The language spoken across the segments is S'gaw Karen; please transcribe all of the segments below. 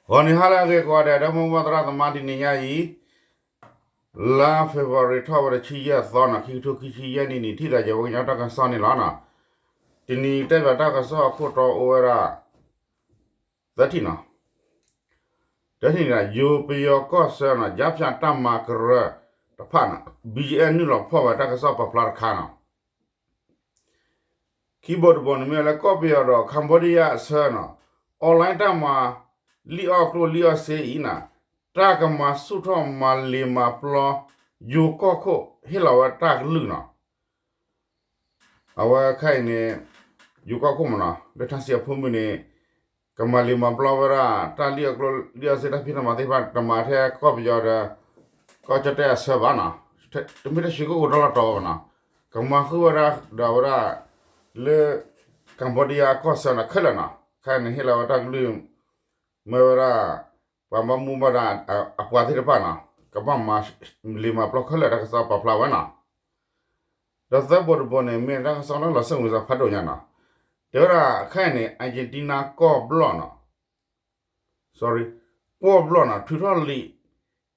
ဂီၤနံၤဟါလၢအဂ့ၤကိးဂၤဒဲး ဒီပုၢ်ဝဲၢ်သရၣ်သမါ တနံၤညါအံၤ လါ February ထီၣ်ဝဲဒီးဆံယဲၢ်သီနီၤ ခံကထိခံဆံယဲၢ်နံၣ်န့ၣ် ထံၣ်သးယဝဲကညီတၢ်ကစီၣ်န့ၣ်လီၤနီၤ. တနံၤတဲဘၣ်တၢ်ကစီၣ်အခိၣ်တီအိၣ်ဝဲဒၣ် သၢထံၣ်နီၤ. တထံၣ်န့ၣ် ယိၤပယီၤကီၢ်ဆၢနီၤ ယါဖၠးတၢ်မၤကရၢတဖၣ်နီၤ ဘံယအဲၣ် နုာ်လီၤဖီၣ်ဝဲတၢ်ကစီၣ်ပာ်ဖျါတခါနီၤ. ခံဘိတဘိန့ၣ်မ့ၢ်လၢကီၢ်ပယီၤဒီး Cambodia အဆၢနီၤ online တၢ်မၤ လံၣ်အီၣ်ကျိၣ်လံၣ်အီၣ်စ့အံၤနီၤ တၢ်ကမၤဆူၣ်ထီၣ်မၤလ့ၤမၤပျီ ယိၤကီၢ်ခိၣ်ဟ့ၣ်လီၤဝဲတၢ်ကလုၢ်နီၤ. အဝဲခဲအံၤန့ၣ် ယိၤကီၢ်ခိၣ်မ့ၢ်နီၤ လၢထါစံးအဖိမုၣ်န့ၣ် ကမၤလ့ၤမၤပျီဝဲဒၣ် တၢ်လံၣ်အီၣ်ကျိၣ်လံၣ်အီၣ်စ့တၢ်ဖံးတၢ်မၤသ့ၣ်တဖၣ် တမၤထဲကီၢ်ပယီၤဒီး ကီၢ်ကၠီၣ်တဲၣ်အဆၢဘၣ်နီၤ. တမ့ၢ်ထဲရွှေကုက္ကို တၢ်လီၢ်တတီၤဘၣ်နီၤ ကမၤဃုာ်ဝဲဒၣ်ဒီးဝဲဒၣ် လၢ Cambodia အကီၢ်ဆၢနီၤ ခဲလၢာ်နီၤ. ခဲအံၤန့ၣ် ဟ့ၣ်လီၤဝဲတၢ်ကလုၢ် မ့ၢ်ဝဲဒၣ် ပှၤဘၣ်မူဘၣ်ဒါအပှၤသ့ၣ်တဖၣ်နီၤ ကဘၣ်မၤလ့ၤမၤပျီခဲလၢာ် တၢ်ကစီၣ်ပာ်ဖျါဝဲနီၤ. ဒီးသၢဘိတဘိန့ၣ် မ့ၢ်တၢ်ကစီၣ်လၢလီၤစၢ်မုာ်စၢ်ဖးဒိၣ်ညါနီၤ. တဲဝဲဒၣ်ခဲအံၤန့ၣ် Argentina ကီၢ်ဘျီၣ်နီၤ sorry ကီၢ်ဘျီၣ်နီၤ ထုးထီၣ်လံာ်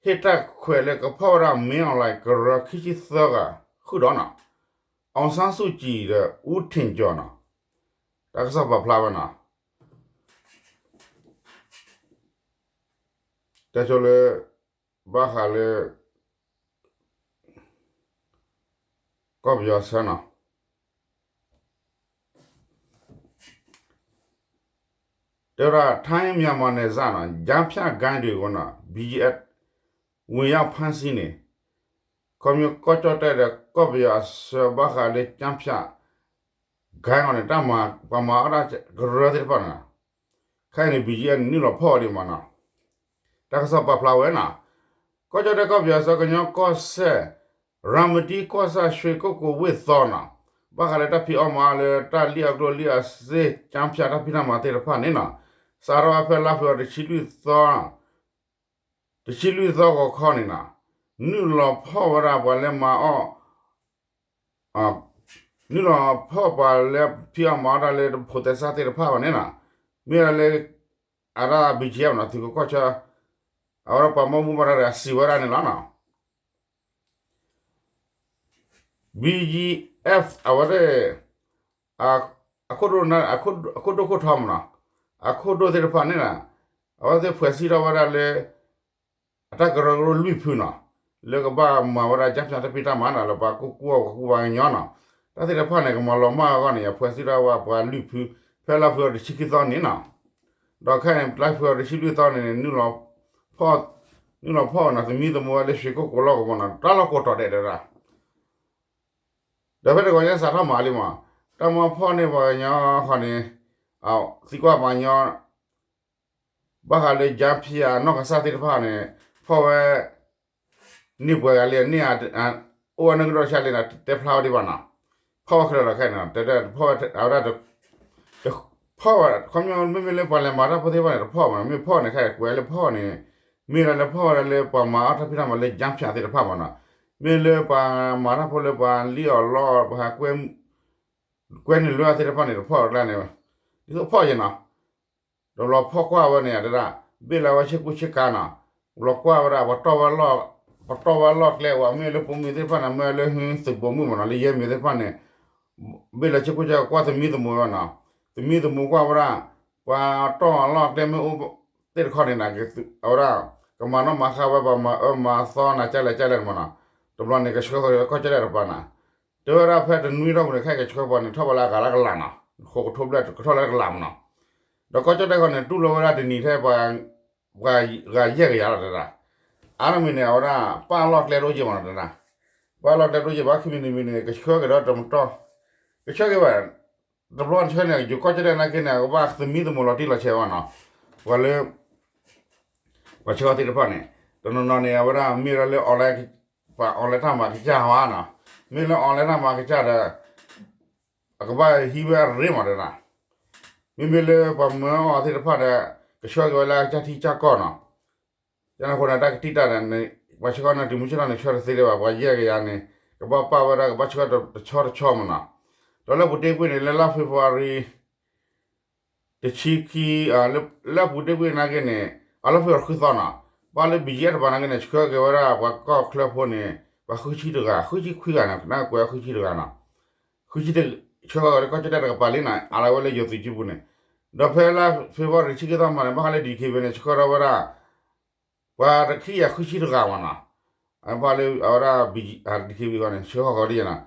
ဟ့ၣ်တၢ်ခွဲးလၢကဖီၣ်ဝဲဒၣ် မင်းအောင်လှိုင် ကရၢခံဆံသၢဂၤ ဃုာ်ဒီးနီၤ အောင်ဆန်းစုကြည် ဒီး ဦးထင်ကျော် နီၤ. တၢ်ကစီၣ်ပာ်ဖျါဝဲနီၤ တဲဆိလၢ ဘၣ်ဃးလၢ ကီၢ်ပယီၤဆၢနီၤ တဲဝဲဒၣ် ထိုင်းမြန်မာနယ်စပ်နီၤ ကြားဖြတ်ဂိတ်တွေကိုနီၤ ဘီဂျီအက်ဖ် ဝင်ရောက်ဖမ်းဆီးန့ၣ် ခီဖျိကီၢ်ကၠီၣ်တဲၣ်ဒီးကီၢ်ပယီၤအဆၢ ဘၣ်ဃးလၢ ကြားဖြတ်ဂိတ် အီၤန့ၣ် တၢ်မၤ ပှၤမၤအီၣ်တၢ်ကရၢသ့ၣ်တဖၣ်နီၤ ခဲအံၤန့ၣ် ဘီဂျီအက်ဖ်န့ၣ် နုာ်လီၤဖီၣ်ဝဲဒံးမးနီၤ တၢ်ကစီၣ်ပာ်ဖျါဝဲနီၤ ကီၢ်ကၠီၣ်တဲၣ်ကီၢ်ပယီၤဆၢ ကညီကီၢ်စဲၣ် ရၤမတံကီၢ်ဆၣ် ရွှေကုက္ကို ဝ့ၢ်သီနီၤ ဘၣ်ဃးလၢတၢ်ဖံးအီၣ်မၤအီၣ်လၢတၢ်လံၣ်အီၣ်ကျိၣ်လံၣ်အီၣ်စ့ ကြားဖြတ် တၢ်ဖံးတၢ်မၤသ့ၣ်တဖၣ်န့ၣ်နီၤ စးထီၣ်ဝဲဖဲလါဖ့ၤဘြူၤအါရံၤ တဆံလွံၢ်သီ တဆံလွံၢ်သီဂီၤခီန့ၣ်နီၤ နုာ်လီၤဖီၣ်ဝဲဒၣ်ပှၤလၢမၤအီၣ် နုာ်လီၤဖီၣ်ပှၤလၢဖံးအီၣ်မၤအီၣ်တၢ်လၢ ဖိးသဲစး သ့ၣ်တဖၣ်ဘၣ်န့ၣ်နီၤ မ့ၢ်ဒၣ်လၢ အဝဲဒၣ် ဘီဂျီအက်ဖ် နီၤ သုးခိၣ်ကီၢ်ဆၢ အဝဲဒၣ်ပှၤဘၣ်မူဘၣ်ဒါဒီးစံးဝဲဒၣ်န့ၣ်လီၤနီၤ ဘီဂျီအက်ဖ် အဝဲသ့ၣ် အခိၣ်ဒိၣ် အခိၣ်ဒိၣ်ခိၣ်ထီမ့ၢ်နီၤ အခိၣ်ဒိၣ်သ့ၣ်တဖၣ်န့ၣ်နီၤ အဝဲသ့ၣ်ဖှဲးစံးထီၣ်ဝဲဒၣ်လၢ အတၢ်ကရၢကရိလွံၢ်ဖုနီၤ လၢကဘၣ်မၤဝဲဒၣ် ကြားဖြတ် တၢ်ဖံးတၢ်မၤနီၤ လၢပှၤကူၣ်ကူၣ်အီၣ်ပှၤကူၣ်ပှၤကညီနီၤ တၢ်သ့ၣ်တဖၣ်န့ၣ် ကမၤလီၤမၢ်အဂီၢ်န့ၣ် အဖှဲးစံးထီၣ်ဝဲပှၤလွံၢ်ဖု ဖဲလါဖ့ၤဘြူၤအါရံၤ တဆံခံသီန့ၣ်နီၤ ဒီးခဲအံၤန့ၣ် လါဖ့ၤဘြူၤအါရံၤ တဆံလွံၢ်သီန့ၣ်န့ၣ် နုာ်လီၤဖီၣ် နုာ်လီၤဖီၣ်နီၤ သမံသမိးဝဲလၢ ရွှေကုက္ကို လီၢ်ကဝီၤနီၤ တၢ်လီၢ်ကိးတီၤဒဲးဒဲးဒၣ် ဒီးဖဲတဂီၤညါစးထီၣ်မၤလံမး တၢ်မၤဖီၣ်န့ၢ်ပှၤကညီဃီန့ၣ် သံကွၢ်ပှၤကညီ ဘၣ်ဃးလၢ ကြားဖြတ် အနီၢ်ကစၢ်သ့ၣ်တဖၣ်န့ၣ် ဖီၣ်ဝဲ န့ၢ်ပှဲၤဂၤလံ န့ၢ် အိၣ်ဝဲနကဒီးဆံးလံနီၤ တဲဖျါဝဲဒံးဘၣ်နီၤ ဖီၣ်ဝဲခဲလၢာ်လီၤခဲအံၤနီၤ တဲဖီၣ်ဝဲအဝဲဒၣ် တဖီၣ်ဝဲ ခီပညီ မ့မ့ၢ်လၢပှၤလဲၤမၤတၢ်ဖိသ့ၣ်တဖၣ်န့ၣ် တဖီၣ်မးနီၤ မ့ၢ်ဖီၣ်န့ၣ် ခဲအံၤကွဲးလၢဖီၣ်န့ၣ် မ့ၢ်ဒၣ်လၢဖီၣ်ဝဲဒၣ်လၢပှၤမၤအီၣ်တၢ်ဖံးတၢ်မၤလၢ ကြားဖြတ် သ့ၣ်တဖၣ်မးနီၤ မ့ၢ်လၢပှၤမၤတၢ်ဖိလၢပှၤလံၣ်အီၣ်လီအီၣ် ပှၤ ကွဲနုာ်လၢအသ့ၣ်တဖၣ်န့ၣ် တဖီၣ်ဝဲကျါန့ၣ် ဒ်သိးဖီၣ်ယဲနီၤ ဒီးဘျီဖီၣ်ကွၢ်ဝဲန့ၣ် တဲဒၣ် ဘ့ၣ်လီၤဝဲဆ့ကူဆ့ကၤနီၤ ဘျီကွၢ်ဝဲဒၣ် ပှၤတီၢ်ဝဲလီၢ် ပှၤတီၢ်ဝဲလီၢ်ကျဲ ဝဲမ့ၢ်လၢပိာ်မုၣ်သ့ၣ်တဖၣ်န့ၣ် မ့ၢ်လၢဟုသုးပိာ်မုၣ်မးနီၤ လၢယဲၢ်မံၤသ့ၣ်တဖၣ်န့ၣ် ဘ့ၣ်လီၤဆ့ကူဆ့ကၤကွၢ်သမံသမိးဝဲနီၤ သမံသမိးကွၢ်ဝဲဒၣ် ပှၤတီၢ်အလီၢ်ကျဲမ့ၢ်အိၣ် သ့ၣ်တခီန့ၣ်နီၤ အဝဲဒၣ် ကမၤနီၣ်မၤဃါဝဲ ပှၤမၤအၢမၤသီနၤ ကၠၢ်လဲၣ်ကၠၢ်လဲၣ်မးနီၤ တဘျီန့ၣ် ကဆှၢဃီၤကီၢ်ကၠီၣ်တဲၣ်တပၤနီၤ တဲဝဲဒၣ်ဖဲတနွံထီၣ်ပူၤန့ၣ် ခဲအံၤကဆှၢပှၤန့ၣ် ထီၣ်ဝဲလၢအဂၤလၢကလးနီၤ ဃိးကထိဘျဲၣ် ကထီၣ်လၢကလးမးနီၤ ဒီးကီၢ်ကၠီၣ်တဲၣ်ခီန့ၣ် တူၢ်လိာ်ဝဲဒၣ်တနံၤထဲပှၤ ပှၤဂၤယဲၢ်ကယၤလီၤတဲဒၣ် အါတမံၤန့ၣ် အဝဲဒၣ် ပာ်လီၢ်ကျဲတအိၣ်က့ၤမးနီၤတဲဒၣ် ပာ်လီၢ်ကျဲတအိၣ်က့ၤဘၣ် ခံမံၤတမံၤန့ၣ် ကဆှၢက့ၤဒီးတမတီၢ် ကဆှၢက့ၤဘၣ် တဘျီဆှၢန့ၣ် ယိၤကီၢ်ကၠီၣ်တဲၣ်နာ်က့န့ၣ် ကဘၣ်သမံသမိးလီၤတံၢ်လီၤဆဲးဘၣ်နီၤ ပှၤလၢ ပှၤဆှၢအီၤသ့ၣ်တဖၣ်န့ၣ် တနီၤနီၤန့ၣ် အဝဲဒၣ်မ့ၢ်ဒၣ်လၢ ပှၤ online တၢ်မၤကစၢ်ဝဲနီၤ မ့ၢ်လၢ online တၢ်မၤကစၢ်ဒီး အကဘၣ်ဟံးဝဲအရ့မးတဲဒၣ် မ့မ့ၢ်လၢပှၤမၢအီၤသ့ၣ်တဖၣ်ဒီး ကဆှၢက့ၤဝဲလၢအကစၢ်ထံကစၢ်ကီၢ်နီၤ ကန့ၣ်အဃိန့ၣ် တၢ်ကတံၢ်တၢ်ဒီး ပှၤဆှၢဃီန့ၣ် တုၤမုၢ်ဆ့ၣ်ထီၣ်န့ၣ် ဆှၢတသ့ဒံးဘၣ် ပှၤယဲၢ်ကယၤန့ၣ် ကဘၣ်ပာ်ဝဲဒၣ် ကဘၣ်ဆှၢတဆီတဆီမးနီၤ ဒီးလၢပူၤတ့ၢ်ကွံာ်န့ၣ် လၢလါ February တဆံခံ လၢပူၤတ့ၢ်ကွံာ်နာ်က့န့ၣ် အလီၢ်ဖဲအီၤဃုသီနီၤ, ဘၣ်လၢ ဘီၣ်ကၠံၣ် တပၤနာ်က့န့ၣ် ဆှၢက့ၤဝဲဒၣ်ပှၤကီၢ်ချၢဖိန့ၣ် ပှၤဃုဆံတဂၤ ဃုဆံခွံဂၤန့ၣ် နာ်က့ကွဲးဃုဆံတဂၤနီၤ, ဃုဆံ ဆှၢဃီၤဝဲဒၣ်ကီၢ်ကၠီၣ်တဲၣ်တကပၤလံနီၤ အါလီၤဝဲလၢယိၤသုးကံပူၤန့ၣ်, ဒီးဖဲလါ February တဆံခံသီမးန့ၣ် ဘၣ်ဃးလၢ DKBA န့ၣ် ဆှၢထီၣ်ဝဲဒၣ် ပှၤတခံကယၤဃုဆံတဂၤမးနီၤ, ဘၣ်ဃးလၢအဝဲဒၣ် DKBA အဂီၢ်န့ၣ် ဆှၢဃီၤဃီၤဒ်ယဲနီၤ,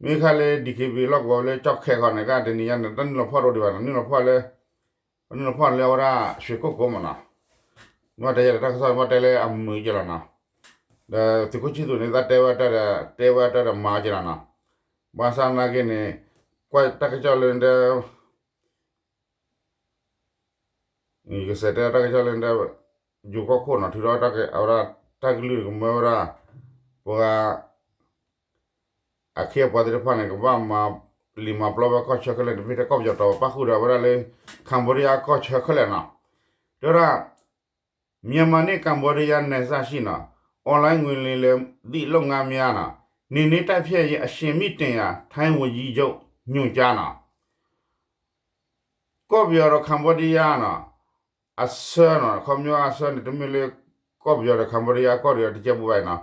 မ့ၢ်ခါလၢ DKBA လီၢ်ကဝီၤလၢကၠီၣ်ခဲၣ်ဃီန့ၣ် ကတနံၤညါန့ၣ် တၢ်နုာ်လီၤဖီၣ်တအိၣ်ဒံးဘၣ်နီၤ, နုာ်လီၤဖီၣ်လၢ နုာ်လီၤဖီၣ်လၢအဝဲဒၣ် ရွှေကုက္ကိုမးနီၤ, မ့ၢ်တဲယဲဒီးတၢ်ကစီၣ်မ့ၢ်တဲလၢအမုာ်ကဲလီၤနီၤ, ဒီးသုးခိၣ်ဆံသူးန့ၣ် တၢ်တဲဝဲတၢ်ဒီး တဲဝဲတၢ်ဒီးမၤကဲလီၤနီၤ, ဘၣ်ဆၣ်သနာ်က့န့ၣ် ကွၢ်တၢ်ကစီၣ်လၢ ယကစးတဲတၢ်ကစီၣ်လၢ ယိၤကီၢ်ခိၣ်နီၤ ထုးထီၣ်အဝဲဒၣ်တၢ်ကလုၢ်ကမၢဝဲဒၣ် ပှၤ အခ့အပှၤသ့ၣ်တဖၣ်န့ၣ် ကဘၣ်မၤလံၤမၤပျီဝဲကီၢ်ဆၢခဲလၢာ်န့ၣ် မ့ၢ်ထဲကီၢ်ပယီၤတီၤပာ်ဃုာ်ဒီးအဝဲဒၣ်လၢ Cambodia ကီၢ်ဆၢခဲလၢာ်နီၤ, တဲဝဲဒၣ် မြန်မာနဲ့ ကမ္ဘောဒီးယား နယ်စပ်ရှိ online ငွေလိမ် သည့်လုပ်ငန်းများ နှင့် နှိမ်နင်းတိုက်ဖျက်ရေး အရှိန်မြှင့်တင်ရန် ထိုင်းဝန်ကြီးချုပ် ညွှန်ကြား နီၤ, ကီၢ်ပယီၤဒီး Cambodia နီၤ, အဆၢနီၤ ခီပညီအဆၢန့ၣ် တမ့ၢ်လၢ ကီၢ်ပယီၤဒီး Cambodia ကီၢ်ဒီးတကဲဘူးဘၣ်အံ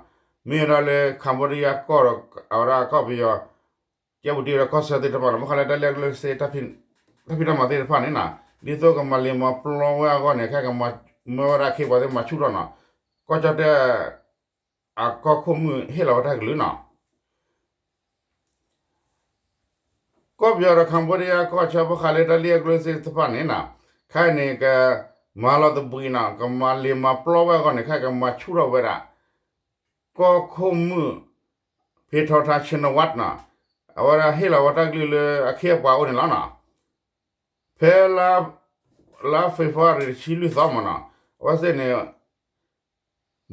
ၤနီၤ, မ့ၢ်ဝဲဒၣ်လၢ Cambodia ကီၢ်ဒီး အဝဲဒၣ်ကီၢ်ပယီၤ ကဲဘူးတ့ၢ်ဝဲဒၣ်ကီၢ်ဆၢသ့ၣ်တဖၣ်နီၤ, ဘၣ်ဃးလၢတၢ်လံၣ်အကျဲစ့ တၢ်ဖံးတၢ်မၤသ့ၣ်တဖၣ်န့ၣ်နီၤ, ဒ်သိးကမၤလံၤမၤပျီဝဲအဂီၢ်န့ၣ် ခဲကမၤ မၢဝဲဒၣ်အခ့အပှၤသ့ၣ်မၤဆူၣ်ထီၣ်နီၤ, ကီၢ်ကၠီၣ်တဲၣ် အကီၢ်ခိၣ်မုၣ်ဟ့ၣ်လီၤဝဲတၢ်ကလုၢ်နီၤ ကီၢ်ပယီၤဒီး Cambodia ကီၢ်ဆၢ ဘၣ်ဃးလၢတၢ်လံၣ်အကျဲစ့သ့ၣ်တဖၣ်န့ၣ်နီၤ, ခဲအံၤန့ၣ် ကမၤလီၤသဘှံးနီၤ, ကမၤလံၤမၤပျီဝဲအဂီၢ်န့ၣ် ခဲကမၤဆူၣ်ထီၣ်ဝဲဒၣ် ကီၢ်ခိၣ်မုၣ် ဖ့ထီထါ ဆ့နဝးနီၤ, အဝဲဒၣ်ဟ့ၣ်လီၤဝဲတၢ်ကလုၢ်လၢအခ့အပှၤအိၣ်န့ၣ်လီၤနီၤ, ဖဲ လါ February တဆံလွံၢ်သီမးနီၤ, အဝဲသ့ၣ်န့ၣ်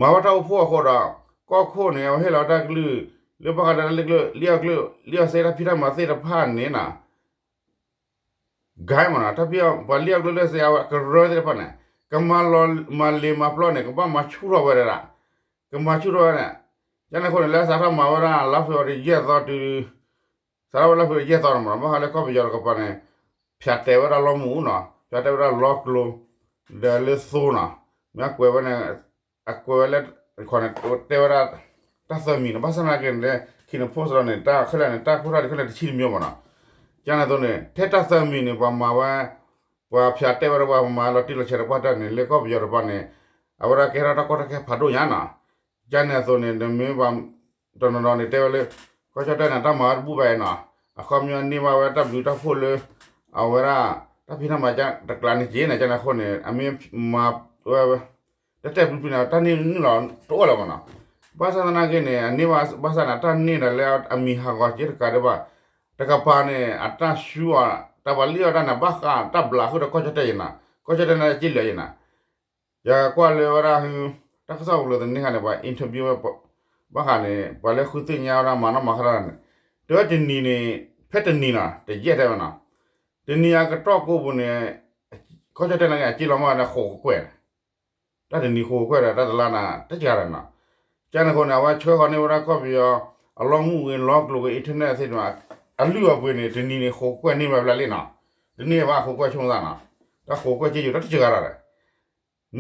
မၤဝဲတၢ်အိၣ်ဖှိၣ်အဃိဒီး ကီၢ်ခိၣ်န့ၣ် အဝဲဟ့ၣ်လီၤဝဲတၢ်ကလုၢ် လၢဘၣ်ဃးလၢတၢ်လံၣ်အကျဲ လံၣ်အကျဲ လံၣ်အစ့ တၢ်ဖံးတၢ်မၤသ့ၣ်တဖၣ်န့ၣ်နီၤ guide မးနီၤ, တၢ်ဖံးပှၤလံၣ်အကျဲလံၣ်အစ့ အဝဲကရၢသ့ၣ်တဖၣ်န့ၣ် ကမၤလီၤမၤလံၤမၤပျီန့ၣ် ကဘၣ်မၤဆူၣ်ထီၣ်ဝဲဒၣ်, ကမၤဆူၣ်ထီၣ်ဝဲန့ၣ်, ကန့ၣ်အဃိန့ၣ် လၢစးထီၣ်မၤဝဲဒၣ် လါ February ယဲၢ်သီတုၤ စးထီၣ်ဝဲလၢ February ယဲၢ်သီန့ၣ်မးနီၤ, ဘၣ်ဃးလၢကီၢ်ပယီၤတကပၤန့ၣ် ဖၠးတဲာ်ဝဲဒၣ်လီမူနီၤ, ဖၠးတဲာ်ဝဲဒၣ်လီကျိ ဒီးလၢသိနီၤ, မ့ၢ်အကွဲးဝဲန့ၣ် အကွဲးဝဲလၢ ခီန့ၣ် တဲဝဲဒၣ် တၢ်သၢမံၤန့ၣ် ဘၣ်ဆၣ်သနာ်က့န့ၣ် လၢ Kingdom Post လီၤန့ၣ် တၢ်ခဲလၢာ်န့ၣ် တၢ်ဖိတၢ်လံၤခဲလၢာ်တဆံတမံၤမးနီၤ, ကန့ၣ်အသိးန့ၣ် ထဲတၢ်သၢမံၤန့ၣ် ပှၤမၤဝဲ ပှၤဖၠးတဲာ်ဝဲဒၣ်ပှၤမၤလီၤတံၢ်လီၤဆဲးတပှၢ်တၢၢ်န့ၣ် လၢကီၢ်ပယီၤတပၤန့ၣ် အဝဲဒၣ်ကဲထီၣ်တၢ်ကီတၢ်ခဲဖးဒိၣ်ညါနီၤ, ကန့ၣ်အသိးန့ၣ် နမ့ၢ်ဘၣ် တနီၤနီၤန့ၣ်တဲဝဲလၢ ကီၢ်ကၠီၣ်တဲၣ်န့ၣ် တၢ်မၤဝဲတဘူၣ်ဘၣ်အံၤနီၤ, အခီပညီန့ၢ်ဘၣ်ဝဲတၢ်ဘျုးတၢ်ဖှိၣ်လၢ အဝဲဒၣ် တၢ်ဖံးတၢ်မၤတကျးန့ၣ်က့ၤန့ၣ် ကန့ၣ်အဃိန့ၣ် အမ့ၢ်မၤဝဲ တၢ်တဲာ်ပျံၤပျံၤန့ၣ် တၢ်န့ၢ်နုာ်လီၤတအိၣ်လၢၤဘၣ်နီၤ, ဘၣ်ဆၣ်သနာ်က့န့ၣ် အန့ၢ်ဘၣ်ဆၣ်န့ၣ် တၢ်န့ၢ်ဒီးလၢအမံၤဟးဂီၤက့ၤတကးဒံးဘၣ်, တကပၤန့ၣ် အတၢ်ဆူအီၤ တၢ်ပှၤလံၣ်အီၣ်တၢ်န့ၣ် ဘၣ်ဃးတၢ်ဘျးဃုာ်ဒီးကီၢ်ကၠီၣ်တဲၣ်အံၤနီၤ, ကီၢ်ကၠီၣ်တဲၣ်န့ၣ်က့လၢာ်အံၤနီၤ ယကွၢ်လၢဝဲဒၣ် တၢ်ကစီၣ်ပူၤလၢသန့ခါန့ၣ် ပှၤ interview ဝဲ ဘၣ်ဃးန့ၣ် ပှၤလၢဃုသ့ၣ်ညါဝဲဒၣ်မၤနီၣ်မၤဃါတၢ်န့ၣ် တဲဝဲတနံၤန့ၣ် ဖဲတနံၤနီၤ တယဲၢ်တဲဝဲနီၤ, တနံၤအကတီၢ်ကိးပူၤန့ၣ် ကီၢ်ကၠီၣ်တဲၣ်န့ၣ် အက့လီၤမၢ်ဝဲဒၣ်ဃိးကကွဲၢ်, တၢ်တနံၤဃိးကကွဲၢ်ဒီး တၢ်တလါန့ၣ် တကးဒီးနီၤ, ကန့ၣ်အဃိန့ၣ် အဝဲဆှၢဃီၤန့ၢ်ဝဲဒၣ်ကီၢ်ပယီၤ အလီၢ်မူဝံၤ လီကျိၤဝံၤ internet သ့ၣ်တဖၣ် အလုၢ်အပှ့ၤန့ၣ် တနံၤန့ၣ် ဃိးကကွဲၢ်န့ၢ်ဘျီဘျီလံနီၤ, တန့ၢ်ဘၣ်ဃိးကကွဲၢ်ဆိကမိၣ်သးနီၤ, တၢ်ဃိးကကွဲၢ်က့ယိာ် တၢ်တကးဒီး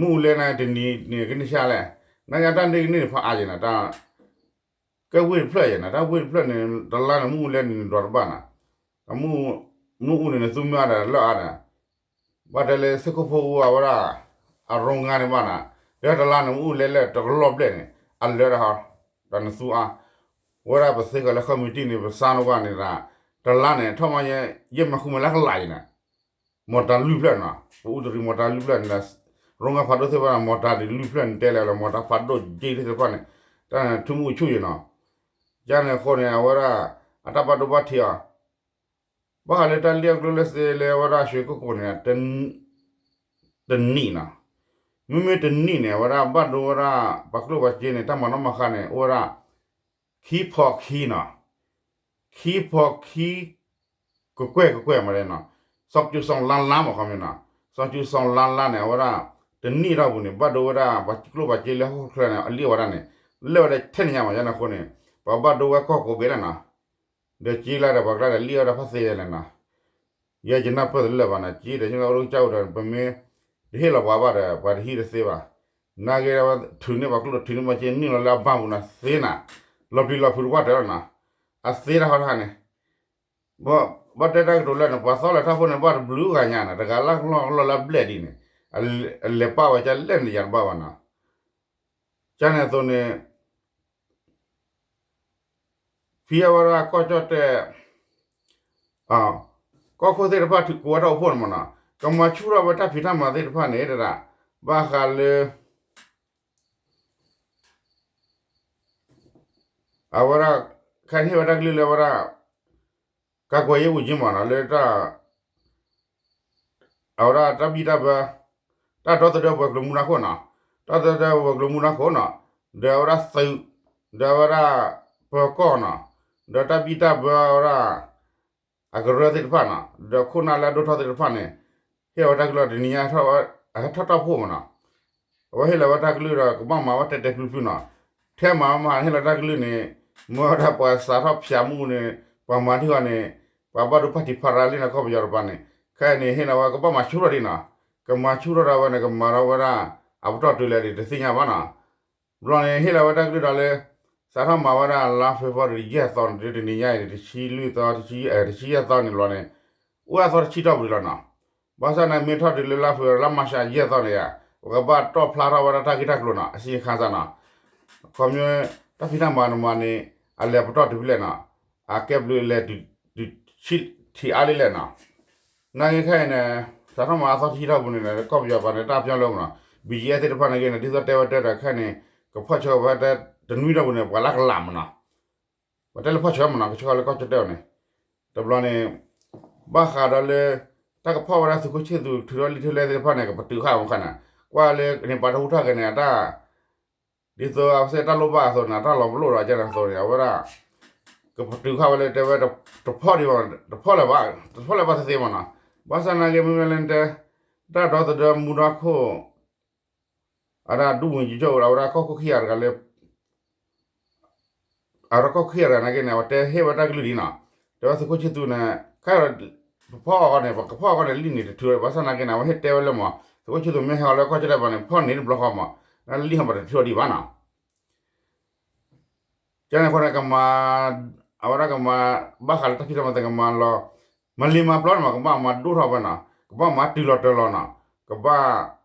မ့ၣ်အူလဲန့ၣ် တနံၤန့ၣ် ကန့ၢ်ဆံးလဲၣ်, နာ်က့တၢ်န့ၢ်ကန့ၢ်န့ၣ် ဖးအါယဲၢ်နီၤ, တၢ် ကဲဝ့ၢ်တဖျၢၣ်ယဲၢ်နီၤ, တၢ်ဝ့ၢ်တဖျၢၣ်န့ၣ် တလါန့ၣ် မ့ၣ်အူလဲန့ၣ် ဒွးတဘၣ်နီၤ, မ့ၣ်အူန့ၣ် နသူမ့ၢ်အါဒီးလၢအါဒီး ဘၣ်တဲလၢသ့ၣ်ခိၣ်ဖိအူအဝဲဒၣ် အရိငါန့ၣ်ဘၣ်နီၤ, လၢတလါန့ၣ် မ့ၣ်အူလဲလၢတကလီၢ်ဘျဲၣ်န့ၣ် အလၢတဟီ ဒီးနသူအါ, ဝဲဒၣ်ပသ့ကီးလၢဃီမံၤတံၢ်န့ၣ် ပစါနကွၢ်န့ၣ်ဒီး တလါန့ၣ် ထီၣ်မးယဲ ယဲၢ်မံၤဃုမံၤလၢကလးအံၤန့ၣ် မီၢ်တၢ်လွံၢ်ဖျၢၣ်နီၤ, ပအူတရံးမီၢ်တၢ်လွံၢ်ဖျၢၣ်န့ၣ်ဒီး ရိငါဖးဒိၣ်သ့ၣ်တဖၣ်န့ၣ် မီၢ်တၢ်ဒ်လွံၢ်ဖျၢၣ်န့ၣ် တဲလဲၣ်လၢမီၢ်တၢ်ဖးဒိၣ်က့သ့ၣ်တဖၣ်န့ၣ် တၢ်န့ၣ်ထူမုၢ်ဆူၣ်ယဲၢ်နီၤ, ကန့ၣ်အဃိန့ၣ် အဝဲဒၣ် အတၢ်ဘၣ်ဒိဘၣ်ထံးအီၤ ဘၣ်ဃးလၢတၢ်လံၣ်အကျိၤလၢစ့လၢအဝဲဒၣ်ရွှေကုက္ကိုန့ၣ် တနံၣ်နီၤ, မ့မ့ၢ်တနံၣ်န့ၣ် အဝဲဒၣ်ဘၣ်ဒိဝဲဒၣ် ပှၤကျိၣ်ပှၤစ့န့ၣ် တၢ်မၤနီၣ်မၤဃါန့ၣ် အိၣ်ဝဲဒၣ် ခံဖီခံနီၤ, ခံဖီခံ ကကွဲၢ်ကကွဲၢ်မးနီၤ, စီၤကၠူၤစီၤလါလါမး ခီမ့ၢ်နီၤ, စီၤကၠူၤစီၤလါလါန့ၣ် အဝဲဒၣ် တနံၣ်ထီၣ်ပူၤန့ၣ် ဘၣ်ဒိဝဲဒၣ် ပှၤကျိၣ်ပှၤစ့လၢဟီၣ်ခိၣ်ချၢန့ၣ် အလံၣ်ဝဲဒၣ်န့ၣ် လဲၣ်ဝဲဒၣ်ထဲန့ၣ်ညါမး ယန့ၣ်အဃိန့ၣ် ပှၤဘၣ်ဒိဝဲကီၢ်ကိးဘ့ၣ်လၢနီၤ, ဒီးက့လၢဒီးပှၤကျါဒီးလံၣ်ဝဲဒၣ်ဖးသ့လဲၣ်နီၤ, ယဲယနၢ်ပၢၢ်တလၢာ်ဘၣ်နီၤ, က့ဒီး ကအိၣ်လၢကစၢ်အိၣ်ဒီး ပမ့ၢ် တဟ့ၣ်လီၤပှၤဘၣ်ဒီး ပှၤတဟံးတသ့ဘၣ်. နာ်က့ ထုးန့ၢ်ပှၤကျိၣ်ထုးန့ၢ်မ့ၢ်က့ နုာ်လီၤလၢအဘၣ်ပူၤန့ၣ်သ့နၤ, လီၤပျံၤလီၤဖုးတပှၢ်တၢၢ်လီၤနီၤ. အသ့တၢ်ဟီတခါန့ၣ် ဘၣ်တဲတၢ်ကတိၤလၢန့ၣ် ပှၤသီလဲၤထီၣ်ဖိန့ၣ် ဘၣ်တဘျုးဂၤညါန့ၣ် တဂၤလၢကလီၢ်ကလီၢ်လၢအဘျဲၣ်ဒ်န့ၣ် အလဲၤပာ်ဝဲကလဲၣ်န့ၣ်ယၤတဘၣ်ဘၣ်နီၤ. ကန့ၣ်အသိးန့ၣ် ဖံအဝဲဒၣ်ကီၢ်ကၠီၣ်တဲၣ် ကီၢ်ခိၣ်သ့ၣ်တဖၣ် ကိးဝဲတၢ်အိၣ်ဖှိၣ်န့ၣ်မ့ၢ်နီၤ, ကမၤဆူၣ်ထီၣ်ဝဲတၢ်ဖံးတၢ်မၤသ့ၣ်တဖၣ်န့ၣ် တဒၣ် ဘၣ်ဃးလၢ အဝဲဒၣ် ခဲအံၤန့ၣ်ဟ့ၣ်ဝဲတၢ်ကလုၢ်လၢအဝဲဒၣ် ကးကွဲးယ့ၣ်ဝူးကၠံမ့ၢ်နီၤ လၢ အဝဲဒၣ်တၢ်ဘံၣ်တၢ်ဘၢ တၢ်ဒီသဒၢပှၤကျိၤမူဒါခိၣ်နီၤ, တၢ်ဒီသဒၢပှၤကျိၤမူဒါခိၣ်နီၤ, ဒီးအဝဲဒၣ်သုး, ဒီးအဝဲဒၣ်ပၢၤကီၢ်နီၤ, ဒီးတၢ်ဘံၣ်တၢ်ဘၢအဝဲဒၣ် အကရၢသ့ၣ်တဖၣ်နီၤ, ဒီးခိၣ်နၢ်လၢအဒိၣ်ထီၣ်သ့ၣ်တဖၣ်န့ၣ် ဟ့ၣ်အဝဲတၢ်ကလုၢ်တနံၤညါ အဟဲထီၣ်တၢ်အိၣ်ဖှိၣ်မ့ၢ်နီၤ, အဝဲဟ့ၣ်လီၤဝဲတၢ်ကလုၢ်ဒီး ကဘၣ်မၤဝဲတဲာ်တဲာ်ဖျုးဖျုးနီၤ, ထဲမၤမၤဟ့ၣ်လီၤတၢ်ကလုၢ်န့ၣ် မ့ၢ်ဝဲဒၣ်ပှၤစးထီၣ်ဖၠးမူန့ၣ် ပှၤမၤထံၣ်ဃီန့ၣ် ပှၤဘၣ်ဒိဖးထံဖးရၤလံနီၤ ကီၢ်ပယီၤတပၤန့ၣ်, ခဲအံၤန့ၣ် ဟ့ၣ်လီၤဝဲကဘၣ်မၤဆူၣ်ထီၣ်ဒံးနီၤ, ကမၤဆူၣ်ထီၣ်ဒၣ်ဝဲန့ၣ် ကမၤထီၣ်ဝဲဒၣ် အပတီၢ်တုၤလဲၣ်ဒံးတသ့ၣ်ညါဘၣ်နီၤ, ဘျီန့ၣ် ဟ့ၣ်လီၤဝဲတၢ်ကလုၢ်ဒီးလၢ စးထီၣ်မၤဝဲဒၣ်လါဖ့ၤဘြူၤအါရံၤယဲၢ်သီန့ၣ် တုၤတနံၤညါအံၤ တဆံလွံၢ်သီ တဆံယဲၢ်သီန့ၣ်ဘျီန့ၣ် အိၣ်ဝဲအသီတဆံတီၢ်ပူၤလီၤနီၤ, ဘၣ်ဆၣ်န့ၣ် မ့ၢ်ထီၣ်တုၤလၢလါဖ့ၤဘြူၤ လါမၢ်ၡးယဲၢ်သီန့ၣ်ဧါ, ပကဘၣ်တီၣ်ဖျါထီၣ်ဝဲဒၣ်တၢ်ဂ့ၢ်တၢ်ကျိၤနီၤ အဆံခါစၢ်နီၤ, ခီဖျိ တၢ်ဖံးတၢ်မၤတမၤန့ၣ် အလဲၤပတီၢ်တုၤဖဲလဲၣ်နီၤ, အကဲဘျုးလဲၤ ထံးအါလံလဲၣ်နီၤ, နာ်က့ခဲအံၤန့ၣ် စးထီၣ်မၤအသီတဆံတီၢ်ပူၤန့ၣ် ကီၢ်ပယီၤပၤန့ၣ် တၢ်ပညီလၢမ့ၢ်နီၤ, ဘံၣ်ယဲၢ်သ့ၣ်တဖၣ်န့ၣ်ဂ့ၤန့ၣ် ဒ်သိးတဲဝဲတဲဒီးခဲအံၤန့ၣ် ကဖီၣ်ဆၢဝဲတနွံတီၢ်ပူၤန့ၣ် ပှၤလၢကလးမ့ၢ်နီၤ, ပှၤတဲလၢဖီၣ်ဆၢမ့ၢ်နီၤ ကဆှၢဃီၤလၢကီၢ်ကၠီၣ်တဲၣ်အီၤန့ၣ်, တဘျီန့ၣ် ဘၣ်ဃးဒီးလၢ တၢ်ကဖီၣ်ဝဲဒၣ်သုးခိၣ်ဆ့ၣ်သူး ထုးထီၣ်လံာ်ထုးလဲသ့ၣ်တဖၣ်န့ၣ် ကပတုာ်ဃာ်မ့ၢ်ခါန့ၣ်, ကွၢ်လၢန့ၣ် ပှၤတဟူးထီၣ်က့ၤန့ၣ် အတၢ် ဒ်သိးအဝဲသ့ၣ်တၢ်လိၣ်ဘၣ်အသိးန့ၣ် တၢ်လီၤပလိာ်ဒီးကဲန့ၣ်အသိးန့ၣ် အဝဲဒၣ် ကပတုာ်ဃာ်ဝဲလၢတဲဝဲ တဖီၣ်ဒံးဘၣ် တဖီၣ်လၢၤဘၣ် တဖီၣ်လၢၤဘၣ်သ့သ့မ့ၢ်နီၤ, ဘၣ်ဆၣ်နာ်က့ မ့မ့ၢ်လၢတဲ တၢ်ဒီသဒၢမူဒါခိၣ် အဝဲဒၣ်ဒူဝံၤကၠိ အဝဲဒၣ်ကီၢ်ခိၣ်ခံဂၤတဂၤလၢ အဝဲဒၣ်ကီၢ်ခိၣ်ခံဂၤတဂၤနာ်က့န့ၣ် အဝဲတဲဟ့ၣ်ဝဲတၢ်ကလုၢ်ဒံးနီၤ, တဲဝဲသုးခိၣ်ဆ့ၣ်သူးန့ၣ် ခဲအံၤ ပဖီၣ်အီၤဃီန့ၣ် ပကဖီၣ်အီၤဃီန့ၣ် လံာ်န့ၣ်တထုး ဘၣ်ဆၣ်နာ်က့န့ၣ် အဝဲဟ့ၣ်တဲဝဲလၢမ့ၢ် သုးခိၣ်ဆ့ၣ်သူးမ့ၢ်ဟဲအီၤလၢကီၢ်ကၠီၣ်တဲၣ်ပၤန့ၣ် ဖီၣ်န့ၢ်တဘျီဃီမ့ၢ် လံာ်ဟီမးတထုးဒံးဘၣ်နီၤ ကန့ၣ်အဃိန့ၣ် ကမၤ အဝဲဒၣ်ကမၤ ဘၣ်ဃးလၢတၢ်ဖံးတၢ်မၤသ့ၣ်ကမၤလီၤ မၤလံၤမၤပျီန့ၣ်မး ကဘၣ်မၤဒိၣ်ထီၣ်ဝဲနီၤ ကဘၣ်မၤတုၤလီၤတၢ်လီၤနီၤ ကဘၣ်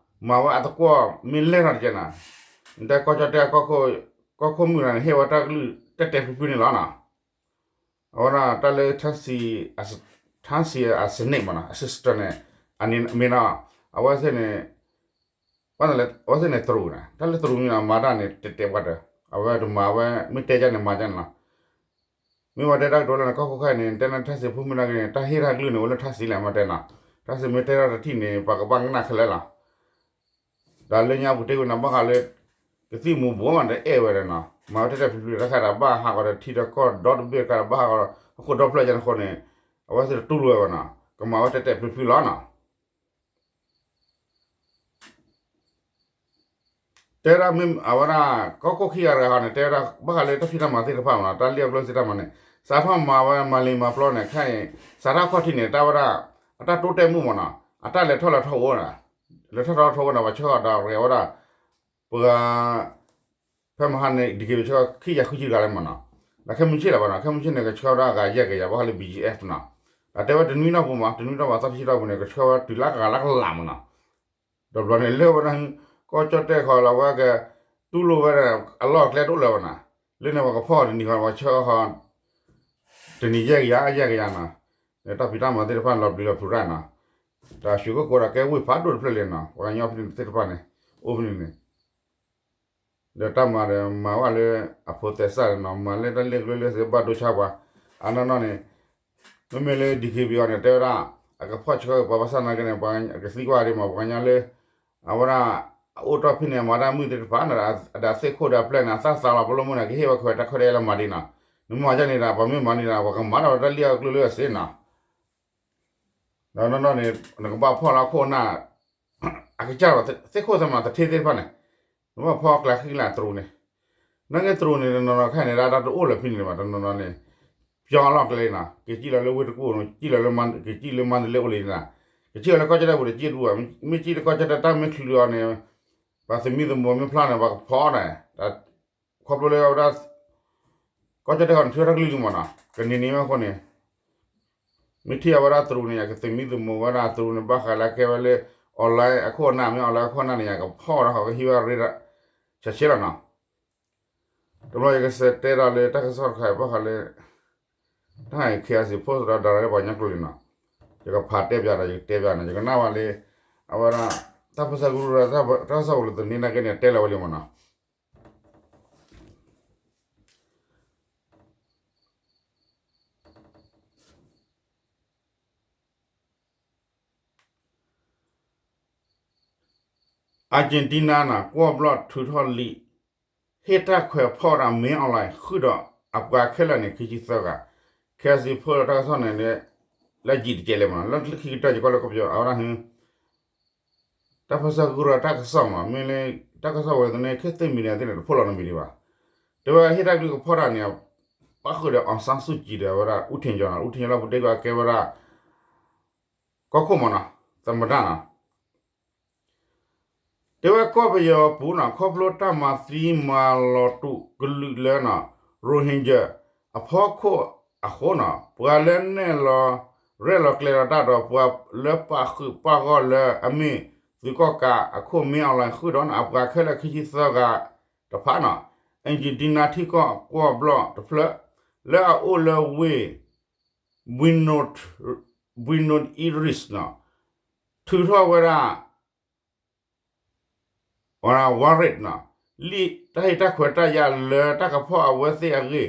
မၤဝဲအသကွီၢ်မ့ၢ်လဲၢ်ထီၣ်တကဲနီၤ တဲကီၢ်ကၠီၣ်တဲၣ် ကီၢ်ခိၣ်မုၣ်န့ၣ် ဟ့ၣ်ဝဲတၢ်ကလုၢ်တဲာ်တဲာ်ဖျုးဖျုးန့ၣ်လီၤနီၤ အဝဲဒၣ်တၢ်လၢ ထၣ်စံၣ်အစနံးမ့ၢ်နီၤ assistant န့ၣ် အမ့ၢ်နီၤ အဝဲသ့ၣ်န့ၣ် အဝဲသ့ၣ်န့ၣ်တရူးန့ၣ် တၢ်လၢတရူးမ့ၢ်နီၤ မၤတၢ်န့ၣ် တဲာ်တဲာ်ပှၤတၢၢ် အဝဲတမၤဝဲ မ့ၢ်တဲယါန့ၣ် မၤယါန့ၣ်လီၤ မ့ၢ်ဝဲတဲတၢ်ကတိၤလၢန့ၣ် ကီၢ်ခိၣ်ခဲအံၤန့ၣ် တဲလၢထၣ်စံၣ်ဖိမုၣ်နာ်က့န့ၣ် တၢ်ဟ့ၣ်တၢ်ကလုၢ်န့ၣ် အိၣ်လၢထၣ်စံၣ်လဲၣ် မ့ၢ်တဲနီၤ ထၣ်စံၣ်မ့ၢ်တဲထီၣ်တထံၣ်န့ၣ် ပှၤကဘၣ်ကနၣ်ခဲလၢာ်လီၤ ဒီးလၢညါပူၤတ့ၢ်ဝဲန့ၣ် ဘၣ်ဃးလၢ ကသံၣ်မူၤဘှီးမးတအဲၣ်ဝဲဒီးနီၤ မၤဝဲတဲာ်တဲာ်ဖျုးဖျုး တၢ်ခါဒီးဘၣ်ဟးဂီၤဒီးထံဒီးကီၢ်ဒီတဘ့ၣ်တခါဒီးဘၣ်ဟးဂီၤဒီး ဟီၣ်ခိၣ်ဒီဖျၢၣ်ယါန့ၣ်အဃိန့ၣ် အဝဲသ့ၣ်တတူၢ်လိာ်ဝဲဘၣ်နီၤ ကမၤဝဲတဲာ်တဲာ်ဖျုးဖျုးလီၤနီၤ တဲဒၣ်မ့ၢ်အဝဲဒၣ် ကီၢ်ခိၣ်ခံဂၤတဂၤဃီန့ၣ် တဲဝဲဒၣ် ဘၣ်ဃးလၢတၢ်ဖံးတၢ်မၤသ့ၣ်တဖၣ်မ့ၢ်နီၤ တၢ်လံၣ်အကျိၤသ့ၣ်တဖၣ်မ့ၢ်န့ၣ် စးထီၣ်မၤဝဲမၤလံၤမၤပျီန့ၣ် ခဲအံၤ စးထီၣ်ခီၣ်ထံးန့ၣ် တၢ်ဝဲဒၣ် အတၢ်တိတဲာ်မုၣ်မ့ၢ်နီၤ အတၢ်လဲၤထီၣ်လဲၤထီအိၣ်နီၤ လဲၤထီၣ်ထီထီအိၣ်ဒီး ပှၤဆှၢအီၤဒီးရဲၣ်ဝဲဒၣ် ပှၤ ဖဲမဟါန့ၣ် ဒံက့ၤဝဲဆှၢခံကယၤဃုဆံတဂၤလၢမ့ၢ်နီၤ ဒီးခဲမုၢ်ဆ့ၣ်လၢၤဘၣ်နီၤ ခဲမုၢ်ဆ့ၣ်န့ၣ် ကဆှၢဝဲဒၣ်အဂၤယဲၢ်ကယၤ ဘၣ်ဃးလၢ ဘီၣ်ကၠံၣ်အ့ၣ် နီၤ ဒီးတဲဝဲတနွံနီၢ်ပူၤမး တနွံနီၢ်ပူၤသီတဆံတီၢ်ပူၤန့ၣ် ကဆှၢဝဲတုၤလၢအဂၤလၢကလးမ့ၢ်နီၤ ဒီးဘျီန့ၣ်လၢဝဲဒၣ် ကီၢ်ကၠီၣ်တဲၣ်ဃီလီၤဝဲက တူၢ်လိာ်ဝဲဒၣ် အလီၢ်အကျဲတအိၣ်လၢၤဘၣ်နီၤ လၢန့ၣ်ပှၤကဖီၣ်တနံၤဃီ ပှၤဆှၢဃီ တနံၤယဲၢ်ကယၤ ယဲၢ်ကယၤနီၤ တၢ်ဖံးတၢ်မၤသ့ၣ်တဖၣ်န့ၣ် လီၤပျံၤလီၤဖုးရၣ်နီၤ တၢ်ဆူၣ်ကိၢ်ကိးဒီးကဲဝ့ၢ်ဖးဒိၣ်တဖျၢၣ်လံနီၤ ပှၤကညီဖဲန့ၣ်သ့ၣ်တဖၣ်န့ၣ် အိၣ်ဖဲန့ၣ်န့ၣ် ဒီးတၢ်မၤဒီးမၤဝဲလၢအဖိသဲစၢ်န့ၣ်နီၤ မၤလၢတၢ်လ့ၣ်ကျိၤလၢသ့ဘၣ်ဒိဆါပှၤ အနီၢ်နီၢ်န့ၣ် မ့မ့ၢ်လၢ ဒံက့ၤဘံၣ်အီၤ န့ၣ် တဲဝဲဒၣ် အကဖီၣ်ဆှၢပှၤဘၣ်ဆၣ်နာ်က့န့ၣ် ပှၤကသံကွၢ်ဒံးမး ပှၤကညီလၢ အဝဲဒၣ် အအိၣ်တ့ၢ်ဖဲန့ၣ် အမၤတၢ်မုၢ်သ့ၣ်တဖၣ်န့ၣ် ဒီးအသ့ၣ်ခိၣ်ဒီးအပျဲၢ်န့ၣ် အသၣ်သးလီၤပလိာ်မုၢ်န့ၣ် ကဟ့ၣ်ဝဲခွဲးတၢ်ခွဲးတၢ်ယာ်လၢမၤဒ်နီၤ နမၤဒ်န့ၣ်ဒီး ပှၤမ့ၢ်မၤန့ၣ်ဒီး ပှၤကမၤထီၣ်ဝဲတၢ်လံၣ်အကျိၤလၢအစ့နီၤ ဒီးနီၢ်နီၢ်န့ၣ် နကဘၣ်ဖီၣ်လၢခိၣ်နၢ် အကစၢ်ဒီးသ့ၣ်ခိၣ်သ့ၣ်မး တထ့သ့ၣ်တဖၣ်န့ၣ် နဘၣ်ဖီၣ်ကျးဃံလၢတရူးန့ၣ် နာ်က့တရူးန့ၣ် တနီၤနီၤခဲအံၤန့ၣ် ဒၣ်တၢ်တအိၣ်လၢၤဖဲန့ၣ်ဘၣ် တနီၤနီၤန့ၣ် ပျီအလီၢ်ကျဲနီၤ က့ၤစံၣ်လီၤလၢဝ့ၢ်တကူၣ် က့ၤစံၣ်လီၤလၢမါ က့ၤစံၣ်လၢမါတလ့အိၣ်လံနီၤ ကစံၣ်အီၤလၢကီၢ်ကၠီၣ်တဲၣ်ပူၤဒီး စံၣ်တဘူၣ်ဘၣ်, မ့ၢ်စံၣ်လၢကီၢ်ကၠီၣ်တဲၣ် တၢ်မ့ၢ်ချုးအီၤန့ၣ် ပှၤသုးမံသမိးမ့ၢ်ဖျါန့ၣ် ပှၤကဖီအီၤန့ၣ်, ခီဖျိလၢအဝဲဒၣ် ကီၢ်ကၠီၣ်တဲၣ်ဃီန့ၣ် ထုးထီၣ်တၢ်ကလုၢ်လံမ့ၢ်နီၤ, ကနံၤနံၤမ့ၢ်အဃိန့ၣ် မ့ၢ်ထံၣ်အဝဲဒၣ်တရူးန့ၣ် ယကသုးမံသမိးဝဲဒၣ်တရူးန့ၣ် ဘၣ်ဃးလၢအကဲဝဲလၢ online အခိၣ်အနၢ် မ့ၢ် online အခိၣ်အနၢ်န့ၣ် ယကဖီၣ်ဝဲဒၣ်ဃီကဟံးဝဲရ့ဒၣ် ဆဲးဆဲးလီၤနီၤ. တဘျီယကစံးတဲဒီးလၢတၢ်ကစီၣ်တခါအံၤ ဘၣ်ဃးလၢ တၢ် KIC post ဒီး direct ပှၤကညီကျိာ်လံနီၤ, ယကဖးတဲပၠးဒီး ယကတဲပၠးန့ၣ် ယကနၣ်ဘၣ်လၢ အဝဲဒၣ် တၢ်ပၢဆှၢကရူၢ်ဒီး တၢ်ကစီၣ်အိၣ်လၢသန့တၢ်ဂ့ၢ်န့ၣ် တဲလီၤဝဲလံမ့ၢ်နီၤ. အၣ်ကၠ့ၣ်တံနါန့ၣ် ကွီၢ်ဘျီၣ်ထုးထီၣ်လံာ် ဟ့ၣ်တၢ်ခွဲးဖီၣ်ဝဲဒၣ် မင်းအောင်လှိုင် ဃုာ်ဒီးအပှၤခဲလၢာ်န့ၣ် ခံဆံသၢဂၤ, KIC post ဒီးတၢ်ကစီၣ်န့ၣ် လၢယံာ်တကဲလၢၤမ့ၢ်နီၤ, လၢခံကတၢၢ်ယကီၢ်လၢကီၢ်ပယီၤ အဝဲဒၣ် တၢ်ပၢဆှၢကရူၢ်တၢ်ကစီၣ်မ့ၢ်နီၤ, မ့ၢ်လၢ တၢ်ကစီၣ်ဝဲသန့ ခဲသ့ၣ်မံၤဒံးသ့ၣ်န့ၣ် တဖိးလီၤနီတမံၤဒံးဘၣ်. တဲဝဲဟ့ၣ်တၢ်ကလုၢ်ကဖီၣ်တၢ်န့ၣ် ပၣ်ဃုာ်ဒီး အောင်ဆန်းစုကြည် ဒီးအဝဲဒၣ် ဦးထင်ကျော်နီၤ, ဦးထင်ကျော်လၢပူၤတ့ၢ်ကီးအကဲဝဲဒၣ် ကီၢ်ခိၣ်မ့ၢ်နီၤ, သမ္မတနီၤ. တဲဝဲကီၢ်ပယီၤပူၤနီၤ ခီဖျိတၢ်မၤသံမၤလီၤတူာ်ကလုာ်လၢနီၤ Rohingya အဖီခိၣ်အဃိနီၤ ပှၤလၢနဲၣ်လီၤ ရဲၣ်လီၤကျဲၤလီၤတၢ်ဒီး ပှၤလၢပာ်ဃုာ်ပာ်ဂီၢ်လၢအမ့ၢ်သုးကီၣ်ကးအခိၣ် မင်းအောင်လှိုင် ဃုာ်ဒီးနီၤ အပှၤခဲလၢာ်ခံဆံသၢဂၤတဖၣ်နီၤ အၣ်ကၠ့ၣ်တံနါထံကီၢ်ကွီၢ်ဘျီၣ်တဖျၢၣ် လၢအအိၣ်လၢဝ့ၢ် Buenos Aires နီၤ ထုးထီၣ်ဝဲဒၣ် warrant နီၤ လံာ်တၢ်ဟ့ၣ်တၢ်ခွဲးတၢ်ယာ်လၢတၢ်ကဖီၣ်အဝဲသ့ၣ်အဂ့ၢ်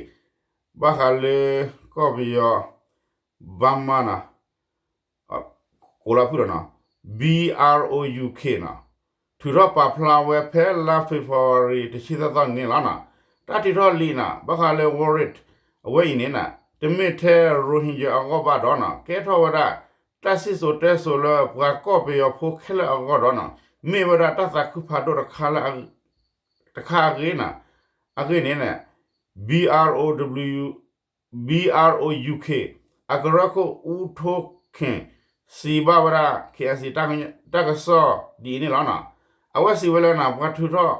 ဘၣ်ဃးလၢကီၢ်ပယီၤ Burma နီၤ ကိးလီၤဖုၣ်ဒီးနီၤ B R O U K နီၤ ထုးထီၣ်ပာ်ဖျါဝဲဖဲလါ February တဆံသၢသီန့ၣ်လီၤနီၤ. တၢ်ထုးထီၣ်လံာ်နီၤ ဘၣ်ဃးလၢ warrant အဝဲအံၤန့ၣ်နီၤ တမ့ၢ်ထဲ Rohingya အဂီၢ်ဘၣ်ဒီးနီၤ ကဲထီၣ်ဝဲဒၣ် တၢ်စံၣ်စိၤတဲစိၤလၢပှၤကီၢ်ပယီၤဖိခဲလၢာ်အဂီၢ်ဒီးနီၤ မ့ၢ်ဝဲဒၣ်တၢ်သးခုဖးဒိၣ်တခါလၢ တခါအဂ့ၢ်နီၤ အဂ့ၢ်န့ၣ် B R O W B R O U K အကရၢခိၣ် အူထိၣ်ခ့ၣ် စံးဘၣ်ဝဲဒၣ် K I C တၢ်ကစီၣ်ဒ်အံၤန့ၣ်လီၤနီၤ. အဝဲစံးဝဲလၢနီၤ ပှၤထုးထီၣ်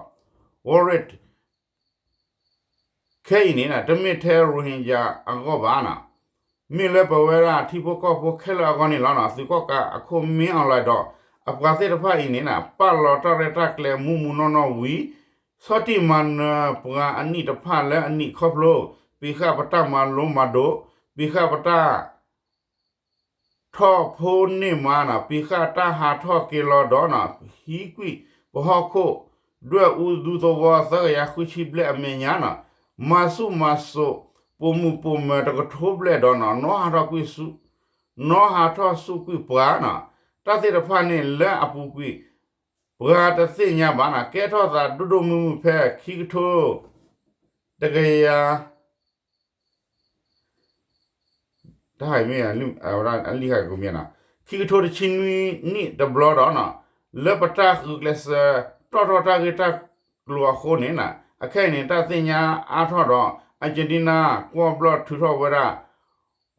warrant ခဲအံၤန့ၣ် တမ့ၢ်ထဲ Rohingya အဂီၢ်ဘၣ်နီၤ မ့ၢ်လၢပဝဲဒၣ်ထံဖိကီၢ်ဖိခဲလၢာ်အဂီၢ်န့ၣ်လီၤနီၤ. သုးကီၣ်ကးအခိၣ် မင်းအောင်လှိုင် ဒီး အပှၤသ့ၣ်တဖၣ်အံၤန့ၣ် ပာ်လီၤတၢ်ရဲၣ်တၢ်ကျဲၤမူးမူးနီၢ်နီၢ်ဝံၤ ဆီၣ်တံၢ်မၤနၢၤပှၤအနံၣ်တဖၣ်လၢအနံၣ်ခီဖျိ ပံးဃာ်ပတၢ်မၤလိမၤဒိး ပံးဃာ်ပတၢ် ထီၣ်ဖိန့ၢ်မးနီၤ ပံးဃာ်တၢ်ဟးထီၣ်က့ၤလီၤဒီးနီၤ ဟံးကွံာ်ပဟီၣ်ခိၣ် ဒွဲၣ်အူဒူသဝီသၢကယၤဃုဆံဘျဲၣ်အမဲာ်ညါနီၤ မၤဆူၣ်မၤစိး ပိာ်မုၣ်ပိာ်မၢၤတကထိဘျဲၣ်ဒီးနီၤ နီၣ်ဟးထီၣ်ကွံာ်ဆူၣ် နီၣ်ဟးထီၣ်ဆူၣ်ကွံာ်ပှၤနီၤ တၢ်သ့ၣ်တဖၣ်န့ၣ်လၢအပူၤကွံာ် ပှၤတသ့ၣ်ညါဘၣ်နီၤ ကဲထီၣ်သးဒိၣ်ဒိၣ်မုၢ်မုၢ်ဖဲခံကထိ တကယၤ တၢ်မ့ၢ် အလံာ်ဟဲကမ့ၢ်နီၤ ခံကထိတဆံနွံနံၣ်တဘျီဒီးနီၤ လၢပတၢ်ဂုာ်ကျဲးစၢးတီၣ်ထီၣ်တၢ်ဂ့ၢ်တၢ်ကျိၤအဃိန့ၣ်နီၤ အခဲအံၤန့ၣ် တၢ်သ့ၣ်ညါအါထီၣ်ဒီး Argentina ကွီၢ်ဘျီၣ်ထုးထီၣ်ဝဲဒၣ်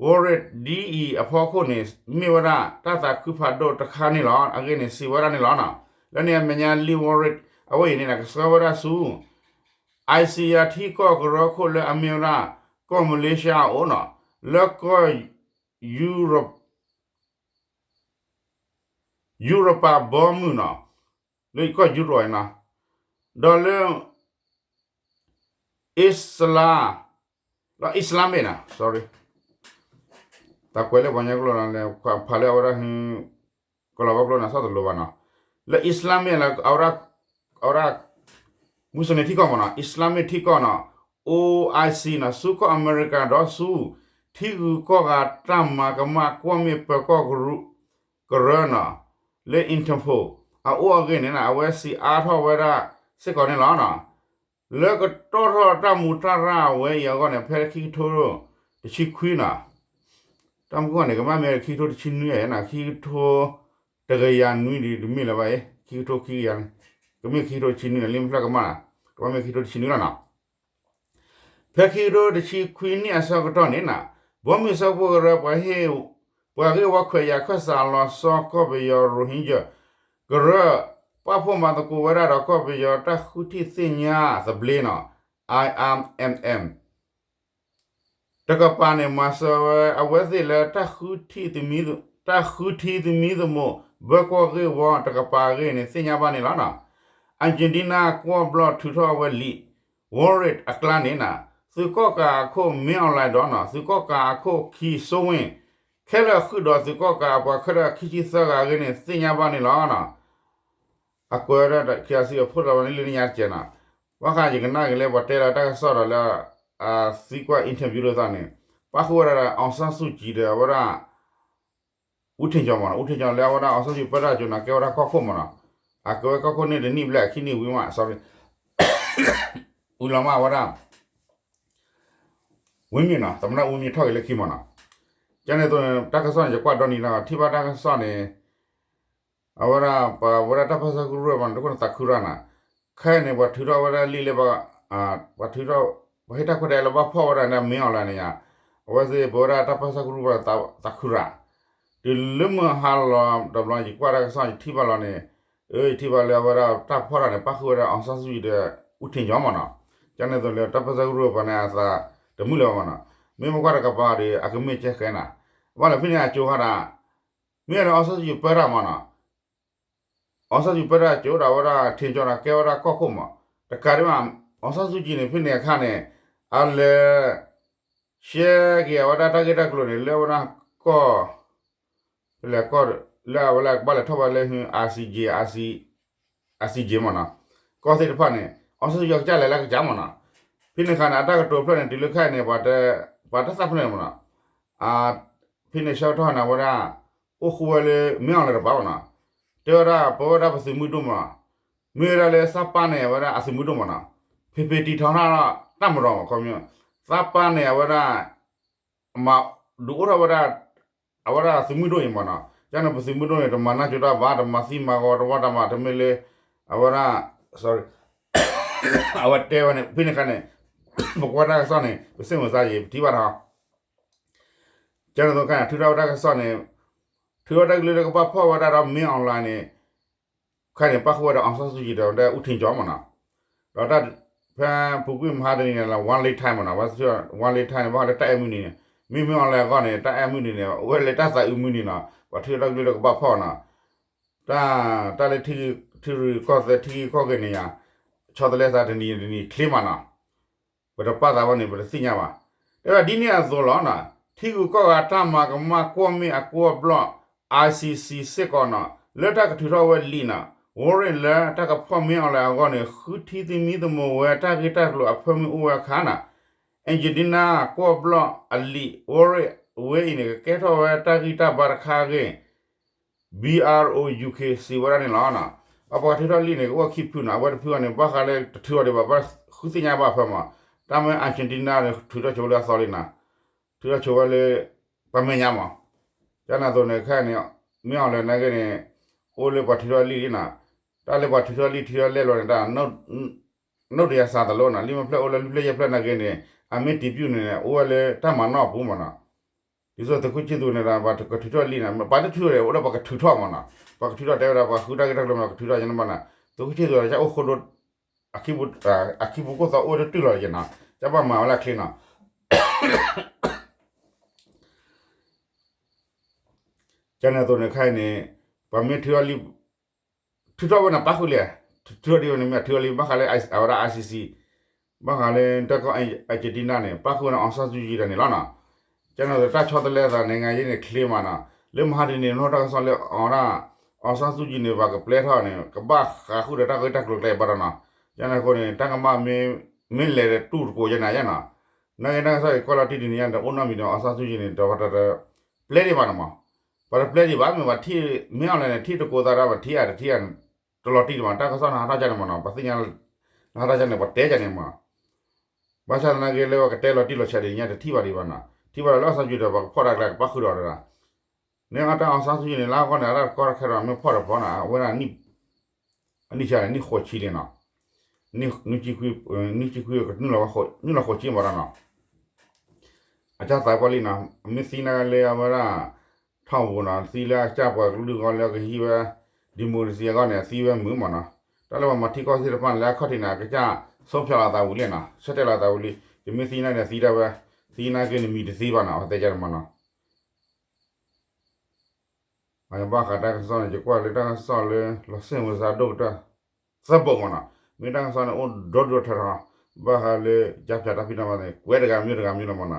warrant ဒ်အံၤအဖီခိၣ်န့ၣ် မ့ၢ်ဝဲဒၣ်တၢ်သးခုဖးဒိၣ်တခါန့ၣ်လီၤ. အဂ့ၢ်န့ၣ် စံးဝဲဒၣ်န့ၣ်လီၤနီၤ. လၢန့ၣ်အမဲာ်ညါလံ warrant အဝဲအံၤန့ၣ် ကဆှၢဝဲဒၣ်ဆူ ICEA ထံကီၢ်ကရၢခိၣ်လၢအမ့ၢ်ဝဲဒၣ် ကီၢ် Malaysia အအိၣ်နီၤ လၢကီၢ် Europe Europa ဘီမုၢ်နီၤ လၢကီၢ် Europe နီၤ ဒီးလၢ Islam လၢ Islamic နီၤ sorry တၢ်ကွဲးလၢပှၤကညီကျိာ်နီၤ ဖးလၢအဝဲဒၣ် ကလီၤဝဲကျိာ်န့ၣ် ဆီၣ်တလိၤဘၣ်နီၤ လၢ Islamic လၢ အဝဲဒၣ် မူစလ့ၣ်ထံကီၢ်မ့ၢ်နီၤ Islamic ထံကီၢ်နီၤ အိုင်အိုင်စံၣ် နီၤ ဆူကီၢ်အမဲရကၤဒီးဆူ ထံဂုၤကီၢ်ဂၤတၢ်မၤကမၣ်ကွီၢ်မ့ၢ်ပၢၤကီၢ်ကရူၢ် ကရၢနီၤ လၢ Interpol အအိၣ်အဂ့ၢ်န့ၣ် အဝဲစံးအါထီၣ်ဝဲဒၣ်စ့ၢ်ကီးန့ၣ်လီၤ. လၢကတီၢ်ထီၣ်တၢ်မူးတၢ်ရၢ်အဝဲအံၤအဂီၢ်န့ၣ် ဖဲခံကထိတဆံခွံနီၤ တၢ်မူးကီၢ်န့ၣ် ကဘၣ်မ့ၢ်ခံကထိတဆံနွံနီၤ ခံကထိတကယၤနွံဒီးတမ့ၢ်လၢၤဘၣ်အံၤ ခံကထိခံကယၤန့ၣ် ကမ့ၢ်ခံကထိတဆံနွံန့ၣ် လံမ့ၢ်ဖျၢၣ်ကမၣ်နီၤ ကဘၣ်မ့ၢ်ခံကထိတဆံနွံလီၤနီၤ ဖဲခံကထိတဆံခွံနံၣ်အဆၢကတီၢ်န့ၣ်နီၤ ဘီမုၢ်စၢဖှိၣ်ကရၢပှၤဟ့ၣ် ပှၤဂ့ၢ်ဝီခွဲးယာ်ခၢၣ်စးလီၤဆီ ကီၢ်ပယီၤ Rohingya ကရၢ ပာ်ဖှိၣ်မၤသကိးဝဲဒၣ်ဒီးကီၢ်ပယီၤတၢ်ဃုထံၣ်သ့ၣ်ညါသဘျ့နီၤ I R M M တကပၤန့ၣ် မၤစၢၤဝဲအဝဲသ့ၣ်လၢ တၢ်ဃုထံသမံသမိး ဘၢကွီၢ်ဂ့ၢ်ဝီတကပၤအဂ့ၢ်န့ၣ် သ့ၣ်ညါဘၣ်န့ၣ်လီၤ. Argentina ကွီၢ်ဘျီၣ်ထုးထီၣ်ဝဲလံာ် Warren အကျါန့ၣ်နီၤ သုးကီၣ်ကးအခိၣ် မင်းအောင်လှိုင် ဒီးနီၤ သုးကီၣ်ကးအခိၣ် Kim Soo Hyun ခဲလၢာ်ဃုာ်ဒီးသုးကီၣ်ကးအပှၤခဲလၢာ်ခံဆံသၢဂၤအဂ့ၢ်န့ၣ် သ့ၣ်ညါဘၣ်န့ၣ်လီၤ. အကွဲးဝဲဒၣ် KIC အဖိလီၤဝဲန့ၣ်လၢညါတကဲးနီၤ ဘၣ်ဃးယကနၣ်က့ၤလၢပှၤတဲလီၤတၢ်ကစီၣ်ဒီးလၢ သံကွၢ် interview လိာ်သးန့ၣ် ပၣ်ဃုာ်ဝဲဒၣ်ဒီး အောင်ဆန်းစုကြည် ဒီးအဝဲဒၣ် ဦးထင်ကျော်မးနီၤ ဦးထင်ကျော် လၢအဝဲဒၣ် အောင်ဆန်းစုကြည် ပၢတၢ်ကၠိနီၤ ကဲဝဲဒၣ်ကီၢ်ခိၣ်မးနီၤ အကဲဝဲကီၢ်ခိၣ်န့ၣ်တနံၣ်ဘျဲၣ်ခံနံၣ်ဝံၤမး sorry ဝံၤလီၤမးအဝဲဒၣ် ဝံမ့ၢ်နီၤ သမ္မတ ဦးဝင်းမြင့် ထီၣ်က့ၤလၢခံမးနီၤ ကန့ၣ်သိး တၢ်ကစီၣ်န့ၣ် ယကွၢ်ဒီနံၤဒီး ထံၣ်ဘၣ်တၢ်ကစီၣ်န့ၣ် အဝဲဒၣ် ပဝဲဒၣ်တၢ်ပၢဆှၢကရူၢ်မးနီၤ တခိၣ်န့ၣ်သးခုရၣ်နီၤ ခဲအံၤန့ၣ် ပှၤထုးထီၣ်ဝဲဒၣ်လံာ်လၢ ပှၤထုးထီၣ် ပှၤဟ့ၣ်တၢ်ခွဲးတၢ်ယာ်လၢဘၣ်ဖီၣ်ဝဲဒၣ်န့ၣ် မင်းအောင်လှိုင် န့ၣ်ယါ အဝဲသ့ၣ်ပဝဲဒၣ်တၢ်ပၢဆှၢကရူၢ်ပှၤသးခုရၣ် တုၤလၢမုၢ်ဟါလီၤတဘျီ ယကွၢ်တၢ်ကစီၣ် ယထံၣ်ဘၣ်လီၤန့ၣ် ယထံၣ်ဘၣ်လၢအဝဲဒၣ်တၢ်ဖီၣ်တၢ်န့ၣ် ပၣ်ဃုာ်ဝဲဒၣ် အောင်ဆန်းစုကြည် ဒီး ဦးထင်ကျော် မးနီၤ ကန့ၣ်သိးလၢတၢ်ပၢဆှၢကရူၢ်ပှၤန့ၣ် အသးတမုာ်လၢၤဘၣ်မးနီၤ မ့ၢ်မ့ၢ်ကွၢ်တကပၤဒီး အကမ့ၢ်ကဲဃဲနၤ ဘၣ်လၢဖဲန့ၣ်အကၠိခါဒၣ် မ့ၢ်လၢ အောင်ဆန်းစုကြည် ပၢတၢ်မးနီၤ အောင်ဆန်းစုကြည် ပၢတၢ်ကၠိဒီးအဝဲဒၣ် ထင်ကျော် ဒီးကဲဝဲဒၣ်ကီၢ်ခိၣ်မး တကးဒံးဘၣ် အောင်ဆန်းစုကြည် န့ၣ် ဖဲန့ၣ်အခါန့ၣ် အလဲၤ ရှဲက့ၤအဝဲဒၣ်တၢ်ဂ့ၢ်တၢ်ကျိၤန့ၣ် လၢအဝဲဒၣ်ကီၢ် ဖဲလဲၣ်ကီၢ် လၢအဝဲလၢကဘၣ်လဲၤထီၣ်ဝဲလၢ RCJ RCJ မးနီၤ ကီၢ်သ့ၣ်တဖၣ်န့ၣ် အောင်ဆန်းစုကြည် ကစၢ်လဲၤလၢကစၢ်မးနီၤ ဖဲန့ၣ်အခါန့ၣ် အတၢ်ကတိၤဖျၢၣ်န့ၣ် တုၤလၢခဲအံၤန့ၣ် ပှၤတသးဖျၢၣ်န့ၣ်မးနီၤ ဖဲန့ၣ်ဆၢကတီၢ်န့ၣ် အဝဲဒၣ် အိၣ်ဃူဝဲလၢ မင်းအောင်လှိုင် တပၤမးနီၤ တဲဝဲဒၣ် ပဝဲဒၣ်ပသုးမုၢ်ဒိၣ်မးနီၤ မ့ၢ်ဝဲဒၣ်လၢသးပၢ်န့ၣ် အဝဲဒၣ်အသုးမုၢ်ဒိၣ်မးနီၤ ဖံဖံ တည်ထောင်ထား တပ်မတော်မး ခီပညီ သးပၢ်န့ၣ် အဝဲဒၣ် မၤဒုးအိၣ်ထီၣ်ဝဲဒၣ် အဝဲဒၣ်သုးမုၢ်ဒိၣ်အံၤမးနီၤ ကန့ၣ်ပသုးမုၢ်ဒိၣ်န့ၣ် တမၤနၢ်ကၠိတၢ်ဘၣ် တမၤသံမၤဂီၤ တဝီတၢ်မၤ တမ့ၢ်လၢ အဝဲဒၣ် sorry အဝဲတဲဝဲန့ၣ် ဖဲန့ၣ်အခါန့ၣ် ပကွၢ်တၢ်ကစီၣ်န့ၣ် ပစ့ၣ်မုာ်သးယံၤ ပထံၣ်ဘၣ်နီၤ ကန့ၣ်သိးခါန့ၣ် ထုးထီၣ်ဝဲတၢ်ကစီၣ်န့ၣ် ထုးထီၣ်တၢ်ကလုၢ်လၢကဘၣ်ဖီၣ်ဝဲဒၣ်ဒီး မင်းအောင်လှိုင် န့ၣ် ခဲအံၤန့ၣ် ပၣ်ဃုာ်ဝဲဒီး အောင်ဆန်းစုကြည် ဒီး ဦးထင်ကျော် မးနီၤ ဒီးတၢ် ဖဲပူၤကွံာ်မဟါတနံၤန့ၣ်လၢ Valentine မးနီၤ ဝဲ Valentine န့ၣ် ဘၣ်ဃးလၢတၢ်အဲၣ်မုၢ်နံၤန့ၣ် မ့မ့ၢ် မင်းအောင်လှိုင် အဂီၢ်န့ၣ် တၢ်အဲၣ်မုၢ်နံၤန့ၣ် အိၣ်ဝဲလၢတၢ်သးအုးမုၢ်နံၤနီၤ ပှၤထုးထီၣ်တၢ်ကလုၢ်လၢကဘၣ်ဖီၣ်နီၤ တၢ် တၢ်လၢ ထံရူၢ်ကီၢ်သဲး ထံဂုၤကီၢ်ဂၤန့ၣ်ယါ ဆီတလဲသးတနံၤတနံၤချ့မးနီၤ ပတပာ်သးဘၣ်န့ၣ် ပတသ့ၣ်ညါဘၣ် တဲဝဲဒ်န့ၣ်အသိးလီၤနီၤ ထံဂုၤကီၢ်ဂၤတၢ်မၤကမၣ်ကွီၢ်မ့ၣ်အကွီၢ်ဘျီၣ် ICC စ့ၢ်ကီးနီၤ လၢတၢ်ကထုးထီၣ်ဝဲလံာ်နီၤ Warren လၢတၢ်ကဖီၣ် မင်းအောင်လှိုင် အဂီၢ်န့ၣ် ဃုထံသမံသမိးဝဲတၢ်ဂ့ၢ်တၢ်ကျိၤအဖၢမုၢ်အိၣ်ဝဲအခါနီၤ Argentina ကွီၢ်ဘျီၣ်အလံာ် Warren ဝဲအံၤန့ၣ် ကကဲထီၣ်ဝဲတၢ်ဂံၢ်တၢ်ဘါတခါအဂ့ၢ် BROUK စံးဝဲဒၣ်န့ၣ်လီၤ. အပှၤထုးထီၣ်လံာ်န့ၣ် ကအိၣ်ခံဖုနီၤ, အဝဲတဖုအံၤန့ၣ် ဘၣ်ဃးလၢတထုးအီၤဒံးဘၣ်, ဘၣ်ဃုသ့ၣ်ညါဘၣ်ဖဲမး, တၢ်မ့ၢ် Argentina န့ၣ် ထုးထီၣ်ဆိဝဲလၢအသီလံနီၤ, ထုးထီၣ်ဆိဝဲလၢ ပှၤမဲာ်ညါမး, ကန့ၣ်အသိးန့ၣ် ခဲအံၤန့ၣ် မ့ၢ်အီၤလၢနာ်က့န့ၣ် အိၣ်လၢပှၤထုးထီၣ်လံာ်လံနီၤ, တၢ်လၢပှၤထုးထီၣ်လံာ်ထုးထီၣ်လဲၢ်လီၤန့ၣ် တၢ် နုတ်တယၤစးတလိနီၤ, လံာ်မ့ၢ်ဖျဲၣ်အိၣ်လၢလွံၢ်ဖျၢၣ်ယဲၢ်ဖျၢၣ်နာ်က့န့ၣ် အမ့ၢ်တံၤပျုၢ်န့ၣ် အိၣ်ဝဲလၢတၢ်မၤနီၣ်အပူၤမးနီၤ, ဒ်သိးသုးခိၣ်ဆံၣ်သူးန့ၣ်ဒီး ပှၤကထုးထီၣ်လံာ်န့ၣ် ပှၤတထုးဒီး အိၣ်ဒီးပှၤကထုးထီၣ်မးနီၤ, ပှၤကထုးထီၣ်တဲဝဲဒၣ် ပှၤဃုတၢ်ဂ့ၢ်တၢ်ကျိၤမး ကထုးထီၣ်ယဲၢ်န့ၣ်မးနီၤ, သုးခိၣ်ဆံၣ်သူးဒီး ကအိၣ်ဃိဒိ အခံပူၤကိၢ်သီအိၣ်တတုၤလီၤယဲၢ်နီၤ, ကဘၣ်မၤဝဲလၢချ့နီၤ ကန့ၣ်အသိးန့ၣ် ခဲအံၤန့ၣ် ပှၤမ့ၢ်ထုးထီၣ်လံာ် ထုးထီၣ်ဝဲန့ၣ် ပၣ်ဃုာ်လံ, ထုးထီၣ်ဒ်ဝဲန့ၣ် မ့ၢ်ထုးထီၣ်လံာ် ဘၣ်ဃးလၢ အဝဲဒၣ် ICC ဘၣ်ဃးလၢတၢ်ကီၢ် Argentina န့ၣ် ပၣ်ဃုာ်ဝဲန့ၣ် အောင်ဆန်းစုကြည် ဒီးန့ၣ်လီၤနီၤ, ကန့ၣ်အသိး တၢ်ဆီတလဲသးန့ၣ် နိုင်ငံရေးန့ၣ် ချ့မးနီၤ, လၢမဟါတနံၤန့ၣ် နဟီၣ်တၢ်ကစီၣ်လၢ အဝဲဒၣ် အောင်ဆန်းစုကြည် န့ၣ် ပှၤကပျဲထီၣ်န့ၣ် ကဘၣ်ဃးဃုာ်ဒီးတၢ်ဂ့ၢ်တၢ်ကျိၤကျဲအံၤဘၣ်ဒီးနီၤ, ကန့ၣ်အဃိန့ၣ် တၢ်ကမၣ်မ့ၢ်လဲၤဒီးတူၢ်တကိးယဲၢ်န့ၣ်ယဲၢ်နီၤ, နာ်က့တၢ်ကစီၣ်အံၤ ကွၢ်လီၤတံၢ်တနံၤညါန့ၣ် အိၣ်နီတမံၤဒီး အောင်ဆန်းစုကြည် န့ၣ် ဒီးပှၤတပျဲဒံးဘၣ်န့ၣ်မး, ပှၤတပျဲဒံးဘၣ် မ့ၢ်ပှၤထံၣ် မ့ၢ်အီၤလဲၣ်န့ၣ် ထံၣ်တကိးသးဒီး ပှၤထံၣ်ဧါတထံၣ်ဧါ တလီၤတံၢ်ဒံးဘၣ်, တၢ်ကစီၣ်နဟးထီၣ်ကန့ၣ်မးနီၤ, ပှၤသ့ၣ်ညါ နဟးထီၣ်ကန့ၣ် ပှၤတဲကန့ၣ်မး, ဘၣ်ဆၣ်သနာ်က့လၢပှၤကတဲလီၤတံၢ်လီၤဆဲးဒ်န့ၣ်ညါ တထံၣ်ဘၣ်ဒံးဘၣ်နီၤ, ထံၣ်ဘၣ်ဒီးလၢ အောင်ဆန်းစုကြည် ဒီး ပှၤကဖီၣ်တၢ်ကျဲ ကပၣ်ဃုာ်ဒီးတၢ် န့ၣ်အတၢ် အောင်ဆန်းစုကြည် န့ၣ် လၢအဂီၢ်န့ၣ် အတၢ်ကီတၢ်ခဲဒီး မ့ၢ်ဖီၣ်တဖီနီၤ အဝဲဒၣ် အနံၣ်ဆံန့ၣ် နံၣ်ဃိးဆံလံနီၤ, နံၣ်ဆံခွံ နံၣ်ဆံခွံ နုာ်လီၤဃိးဆံမးဒီးနီၤ, အတၢ်သးပှၢ်လံနီၤ, မ့ၢ်သံနာ်က့လၢအဝဲဒၣ် ထ ထီၣ်ပူၤနီၤ, သံလၢအကစၢ်ပှၤကလုာ်အဂီၢ်လၢအကဟံးဝဲ democracy အဂီၢ်န့ၣ် သံဝဲမုာ်မးနီၤ. တၢ်လၢပှၤမၤထံကီၢ်သ့ၣ်တဖၣ်န့ၣ် လၢအခီၣ်ထံးန့ၣ် အကစၢ်ဆီဖျိးလီၤသးဝံၤလံနီၤ, ဆၢတဲာ်လီၤသးဝံၤလံ, ယမ့ၢ်သံနာ်န့ၣ်သံဒၣ်ဝဲ, သံနာ်က့န့ၣ်မံၤတသံဘၣ်နီၤ, အဝဲတဲန့ၣ်မးနီၤ. ဘၣ်ဃးတၢ်ကစီၣ်န့ၣ် ယကွၢ်လၢတၢ်ကစီၣ်လၢ လီၤစ့ၣ်မုာ်စါဒိၣ်ကတၢၢ် သၢဘိးမးနီၤ, မ့ၢ်တၢ်ကစီၣ်န့ၣ် အိၣ်ဒီဒူၣ်ထီထီ, ဘၣ်ဃးလၢ ကၠါဖၠးတၢ်ဖံးတၢ်မၤန့ၣ် ကွဲးတဂၤမ့ၢ်တဂၤမ့ၢ်လီၤမးနီၤ.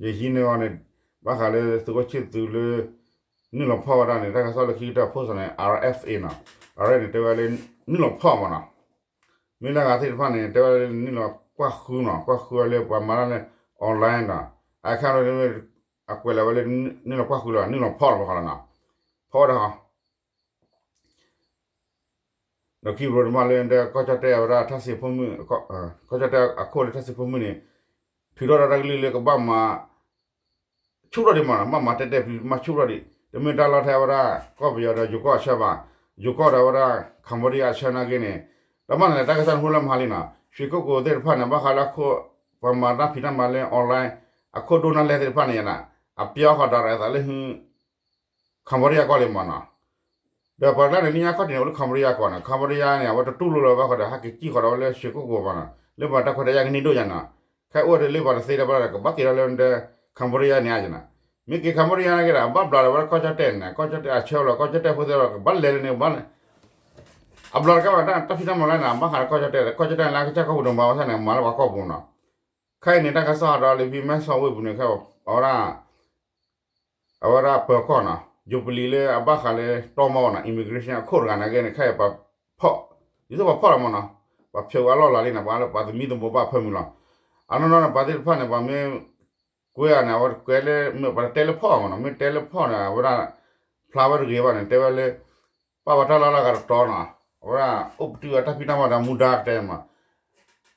ယဟံးန့ၢ်အီၤန့ၣ် ဘၣ်ဃးလၢသုးခိၣ်ဆံၣ်သူးလၢ နုာ်လီၤဖီၣ်ဝဲဒၣ်န့ၣ် တၢ်ကစီၣ်လၢခံကတၢၢ် post န့ၣ် RFA နီၤ, RFA န့ၣ် တဲဝဲလၢ နုာ်လီၤဖီၣ်မးနီၤ. မ့ၢ်လၢအဂၤသ့ၣ်တဖၣ်န့ၣ် တဲဝဲလၢနုာ်လီၤကွၢ်ဃုနီၤ, ကွၢ်ဃုဝဲလၢပှၤမၤတၢ်လၢ online နီၤ, အခါလၢ အကွဲးလီၤဝဲလၢ နုာ်လီၤကွၢ်ဃုလီၤ, နုာ်လီၤဖီၣ်လီၤဘၣ်ဃီလီၤနီၤ, ဖီၣ်ဝဲဒၣ်ဃီ ဒီးခံဘျီတမံၤလၢ ကီၢ်ကၠီၣ်တဲၣ်ဝဲဒၣ်ထၣ်စံးဖိမုၣ်, ကီၢ်ကၠီၣ်တဲၣ်အခိၣ်လၢထၣ်စံးဖိမုၣ်န့ၣ် ထုးထီၣ်ဒီးတၢ်ကလုၢ်လၢကဘၣ်မၤ ဆူၣ်ထီၣ်ဒံးမးနီၤ, ဘၣ်မၤတဲာ်တဲာ်ဖျုးမၤဆူၣ်ထီၣ်ဒံး, တမ့ၢ်တၢ်လီၢ်ထဲဝဲဒၣ် ကီၢ်ပယီၤဒီးယိၤကီၢ်အဆၢဘၣ်, ယိၤကီၢ်ဒီးဝဲဒၣ် Cambodia အဆၢနာ်က့န့ၣ်, ဒီးမ့ၢ်န့ၣ် တၢ်ကစီၣ်န့ၣ်ဟူလၢမဟါလံနီၤ, ရွှေကုက္ကိုသ့ၣ်တဖၣ်န့ၣ် ဘၣ်ဃးလၢအခိၣ် ပှၤမၤတၢ်ဖံးတၢ်မၤလၢ online အခိၣ်ဒိၣ်နၢ်လဲၢ်သ့ၣ်တဖၣ်န့ၣ်ယါနီၤ, အပျီဃီဒီးရသးလၢဟု Cambodia ကီၢ်လံမးနီၤ. ဒီးပှၤကျါန့ၣ် လၢညါခီၣ်ထံးန့ၣ် အိၣ်လၢ Cambodia ကီၢ်န့ၣ်, Cambodia န့ၣ် အဝဲတတူၢ်လိာ်လၢၤဘၣ်ဃီဒီး ဟဲက့ၤစံၣ်ဃီဒီးဝဲလၢ ရွှေကုက္ကို မးနီၤ, လၢပှၤတၢ်ခွဲးတၢ်ယာ်ကန့ၢ်ဒိၣ်ယါနီၤ, ခဲအိၣ်ဒီးလၢပှၤတသ့ဒီးဘၣ်ဒီး ကဘၣ်က့ၤထီၣ်လၢ Cambodia န့ၣ်ယါနီၤ, မ့ၢ်က့ၤ Cambodia န့ၣ်က့ၤဒီး အဘၣ်ဘျးဒီးဝဲဒၣ်ကီၢ်ကၠီၣ်တဲၣ်န့ၣ်, ကီၢ်ကၠီၣ်တဲၣ်အဆၢလီၤ, ကီၢ်ကၠီၣ်တဲၣ်ဖိသ့ၣ်ဒီး ကဘၣ်လဲၤလၢန့ၣ် ကဘၣ်လဲၤ အဘျီတကးဘၣ် တၢ်ဖံးတၢ်မၤလၢန့ၣ် ဘၣ်ဃးဒီးကီၢ်ကၠီၣ်တဲၣ်, ကီၢ်ကၠီၣ်တဲၣ်လၢအကစၢ်ကီၢ်ပူၤန့ၣ် မၤဝဲဆၣ်န့ၣ် မၤလၢပှၤကီၢ်ပူၤနီၤ. ခဲအံၤန့ၣ် တၢ်ကစီၣ်ဟးဒီးလၢဖဲမဲၢ်ဆီးဝ့ၢ်ပူၤန့ၣ် ခဲအံၤ အဝဲဒၣ် အဝဲဒၣ်ပၢၤကီၢ်နီၤ, ယိၤပလံၤလၢအဘၣ်ဃးလၢတီမီနီၤ, immigration အခိၣ်တဂၤနာ်က့န့ၣ် ခဲအံၤပှၤဖီၣ်, ဒ်သိးပှၤဖီၣ်လီၤမးနီၤ, ပှၤဖျိးအလီၢ်လၤလံန့ၣ် ပှၤသးမံသမိးဘၣ်ဖၢမုၢ်လီၤ. အနီၢ်နီၢ်န့ၣ် ပှၤသ့ၣ်တဖၣ်န့ၣ် ပှၤမ့ၢ်ကွဲးဧါန့ၣ် အဝဲကွဲးလၢ မ့ၢ်ပှၤတဲလၢဖီၣ်မးနီၤ, မ့ၢ်တဲလၢဖီၣ်န့ၣ် အဝဲဒၣ် ဖျါဝဲတဂ့ၤဘၣ်န့ၣ် တဲဝဲလၢ ပာ်ဝဲတၢ်လီၢ်လၢအဂၤတတီနီၤ, အဝဲဒၣ်အိၣ်ပတုာ်အတၢ်ဖံးတၢ်မၤဒီးမူဒါကတဲမး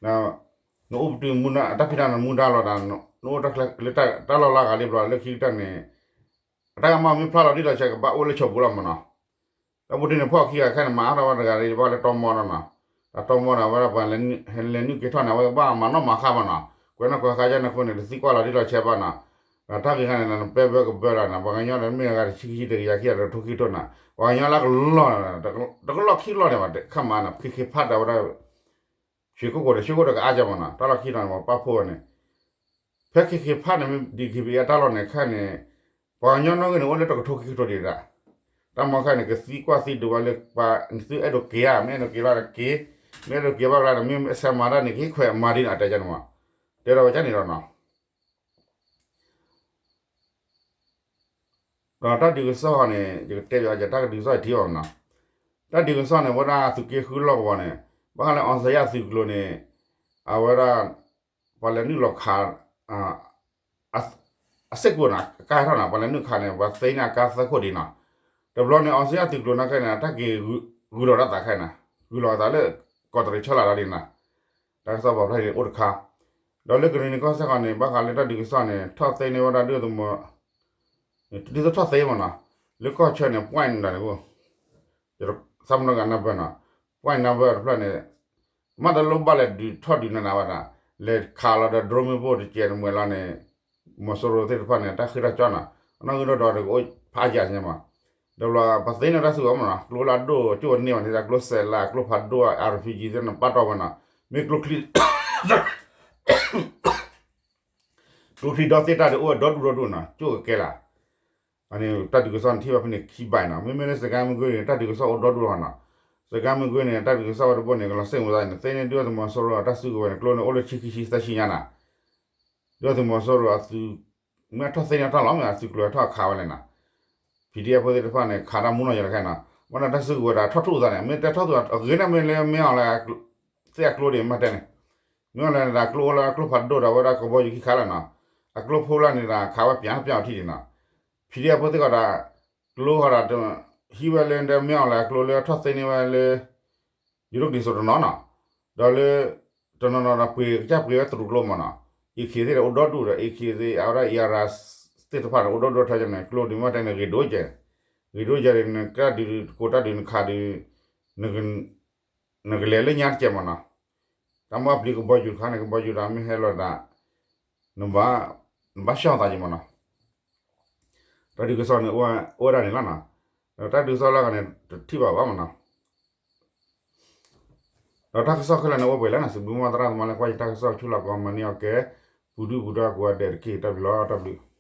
နအိၣ်ပတုာ်အတၢ်ဖံးတၢ်မၤမူဒါလီၤဒီး နအိၣ်တၢ်ချၢလၢတၢ်လီၢ်လၢအဂၤလံဘျီ လၢခံကတၢၢ်န့ၣ် အတၢ်ကမၣ်မ့ၢ်ဖျါလီၤတံၢ်လီၤဆဲး ကဘၣ်အိၣ်လၢဆိးပူၤလီၤမးနီၤ. ဒီးပူၤတ့ၢ်န့ၣ် ဖီၣ်ခံဂၤခဲန့ၣ် မၤအါထီၣ်ဝဲတဂၤလံ ဘၣ်ဃးလၢတီမီဒီးနီၤ, ဒီးတီမီန့ၣ် အဝဲဒၣ်ပှၤလဲၤနုာ်က့ၤထီၣ်န့ၣ် အဝဲကဘၣ်မၤနီၣ်မၤဃါမးနီၤ, ကွဲးနီၣ်ကွဲးဃါယါန့ၣ်အဃိန့ၣ် တသံကွၢ်လီၤတံၢ်လီၤဆဲးဘၣ်နီၤ. ဒီးတၢ်ဂ့ၢ်ခါန့ၣ် နပဲဘၢကဘၢလီၤန့ၣ် ပှၤကညီဒီးမ့ၢ်အဂၤတဆံခံဆံ တကယၤခံဂၤ တကထိခံကထိနီၤ, ပှၤကညီလၢကလီၢ်န့ၣ် တကလီၢ်ခံကလီၢ်န့ၣ်ဘၣ် ခါမးနီၤ ခ့ခ့ဖးဒီးဝဲဒၣ် ရွှေကုက္ကိုန့ၣ် ရွှေကုက္ကိုဒီးကအါကၢမးနီၤ, တၢ်လီၢ်ခံနီၤ ပှၤပာ်ဖှိၣ်ဝဲန့ၣ် ဖဲခ့ခ့ဖးန့ၣ် မ့ၢ် DKBA အတၢ်လီၢ်န့ၣ် ခဲန့ၣ် ပှၤကညီနီၣ်ဂံၢ်န့ၣ် အိၣ်လၢတကထိခံကထိဒံးဒၣ်, တၢ်မီၢ်ခဲန့ၣ် ကသံကွၢ်သံဒုးဝဲလၢပှၤ သုအဲၣ်ဒိးက့ၤဧါ မ့ၢ်အဲၣ်ဒိးက့ၤလီၤက့ၤ, မ့ၢ်အဲၣ်ဒိးက့ၤဘၣ်ကျါန့ၣ် မ့ၢ်ဆဲးမၤတၢ်န့ၣ် ကဟ့ၣ်ခွဲးမၤဒ်န့ၣ် အတဲကၢန့ၣ်မး, တဲဒီးဝဲကၢန့ၣ်ဒီးနီၤ ဒီးတၢ်ဒုးကစီၣ်န့ၣ် ယကတဲဘၣ်ကၢ တၢ်ဒုးကစီၣ်ယထံၣ်ဘၣ်မးနီၤ, တၢ်ဒုးကစီၣ်န့ၣ် ဝဲဒၣ်သုးက့ဃုလီၢ်ကဝီၤန့ၣ် ဘၣ်ဃးလၢ အောင်ဇေယျ သုးကျိၤန့ၣ် အဝဲဒၣ် ပှၤလဲၤနုာ်လီၤခး အစ့ၢ်ကီးနီၤ ကါဟဲထီၣ်နီၤ ပှၤလဲၤနုာ်ခးန့ၣ် ပှၤသ့န့ၢ်အကါသၢခိၣ်ဒံးနီၤ, တဘျီန့ၣ် အောင်ဇေယျ သုးကျိၤနာ်က့န့ၣ် တၢ်က့ၤဂုၤလီၤတၢ်သးခဲန့ၣ်, ဂုၤလီၤသးလၢ ကီးတရံးဆၢလီၤဒီးဒ်နီၤ, တၢ်ကစီၣ်ပာ်ဖျါန့ၣ်အိၣ်တခါ, ဒီးလၢကရံၣ်နံၤကီၢ်စဲၣ်ဃီန့ၣ် ဘၣ်ဃးလၢတၢ်ဒုးကစီၣ်န့ၣ် ထီၣ်သ့န့ၢ်ဝဲဒၣ်ဒုၣ်ဒါသုးမီၤ ဒ်သိးထီၣ်သ့မးနီၤ, လၢကီၢ်ဆၢန့ၣ် point ဒီးန့ၣ် သးမနီၢ်ကနၢ်ပၢၢ်နီၤ, point number တဖျၢၣ်န့ၣ် မ့ၢ်တလိၣ်ဘၣ်လဲၤဒုးထီၣ်ဒုးနးနးဘၣ်ဒီး လဲၤခးလီၤဒီး drone မ့ၣ်ပိၢ်တကဲးတမှဲၤလီၤန့ၣ် မီၤစိရိၤသ့ၣ်တဖၣ်န့ၣ် တၢ်ဃ့ၢ်တၢ်ကၠီနီၤ, အနီၣ်ဂံၢ်ဒီးဒီးကအိၣ်ဖးယၤညါမး, ဒီးဘျီ ပှၤသ့န့ၢ်တၢ်စုကဝဲၤမးနီၤ ကျိလၢအဒိၣ်ကၠိၣ်န့ၢ်ဝဲန့ၣ် ကျိစဲးလး ကျိဖးဒိၣ် RPG သ့ၣ်န့ၣ် ပာ်တီၢ်ဝဲနီၤ, မ့ၢ်ကျိချံ ကျိချံဒီသ့ၣ်တၢ်ဒုးအိၣ်ဝဲဒီဒူၣ်ဒီဒူၣ်နီၤ ကၠိၣ်ကကဲလး အန့ၣ် တၢ်ဒုးကစီၣ်န့ၣ် ထံၣ်ဘၣ်ဖဲန့ၣ်ခံဘၣ်နီၤ, မ့မ့ၢ်လၢစကဲမုၢ်ကွံာ်န့ၣ် တၢ်ဒုးကစီၣ်အိၣ်ဒီဒူၣ်လီၤနီၤ, စကဲမုၢ်ကွံာ်န့ၣ် တၢ်ဒုးကစီၣ်ဝဲတဘိန့ၣ် ကလီၤစ့ၣ်မုာ်သးန့ၣ် သ့န့ၢ်ဒုၣ်ဒါသုးမီၤစိရိၤအတၢ်စုကဝဲၤန့ၣ် ကျိန့ၣ်အိၣ်လၢဆံခံဆံသၢဆံညါနီၤ, ဒုၣ်ဒါသုးမီၤစိရိၤအသုး မ့ၢ်အထီၣ်သ့န့ၢ်တၢ်လီၤ မ့ၢ်အသုးကျိၤအထီၣ်ခးဝဲလဲၣ်နီၤ, PDF ဖိသ့ၣ်တဖၣ်န့ၣ် ခးတၢ်မူနီၢ်ယၤတခါနီၤ, မ့ၢ်ဒီးတၢ်စုကဝဲၤဒီးထီၣ်ထူၣ်သးန့ၣ် မ့ၢ်တဲထီၣ်သူ အဂ့ၤန့ၣ်မ့ၢ်လၢမ့ၢ်အီၤလၢ သ့ၣ်အကျိဒံးမ့ၢ်တဲန့ၣ်, မ့ၢ်အီၤလၢန့ၣ်ဒီး ကျိအိၣ်လၢကျိဖးဒိၣ်ဒီးဝဲဒၣ်ကဘီယူၤခံခါလီၤနီၤ, အကျိဖိလၢန့ၣ်ဒီး ခးဝဲပၠးပၠးအီၤထံၣ်ဒံးနီၤ, PDF ဖိသ့ၣ်ဃီဒီး ကျိဃီဒီး ဟံးဝဲလၢဒီးမ့ၢ်အီၤလၢအကျိလၢထီၣ်သ့န့ၢ်ဝဲလၢ ယူၤဒိၣ်ကလံၤစိးတနီၤနီၤ, ဒီးလၢ တနီၤနီၤဒီးပှ့ၤကစၢ်ပှ့ၤဝဲတရူးကျိမးနီၤ, အ့ၣ်ခ့သ့ၣ်ဒီးအိၣ်ဒီဒူၣ်ဒီး အ့ၣ်ခ့သ့ၣ် အဝဲဒၣ် အံၤအရၤ သ့ၣ်တဖၣ်န့ၣ် အိၣ်ဒီဒူၣ်ထီၣ်ကန့ၣ် ကျိဒံးမ့ၢ်တဲန့ၣ် ဂ့ၤဒိၣ်ကဲ, ဂ့ၤဒိၣ်ကဲဒီး နကဒုးကိးတၢ်ဒုးနခးဒုး နကလဲၤလၢညါတကဲမးနီၤ, တၢ်မ့ၢ်ပျံၤကဘီယူၤတခါန့ၣ် ကဘီယူၤဒီးမ့ၢ်ဟဲလီၤဒၣ် နဘၣ် နဘၣ်ဆှီၣ်သးက့မးနီၤ, တၢ် တၢ်ဒုးကစီၣ်န့ၣ် အိၣ်ဝဲဒၣ်န့ၣ်လီၤနီၤ. ဒီးတၢ်ဒုးကစီၣ်လၢအဂၤန့ၣ် တထံၣ်ဘၣ်ဘၣ်မနီၤ. ဒီးတၢ်ကစီၣ်ခဲလၢာ်န့ၣ် အိၣ်ပှဲၤလၢနီၤ, စံးဘျုးမီၢ်သရၣ်သမါလၢကွၢ်ယတၢ်ကစီၣ် ဆူလီၤကီမၤန့ၢ်အီၤကဲ ပူၤဒုၣ်ပူၤဒါကိးဂၤဒဲးတက့ၢ်. တၢ်ဘျုးလီၤ, တၢ်ဘျုး.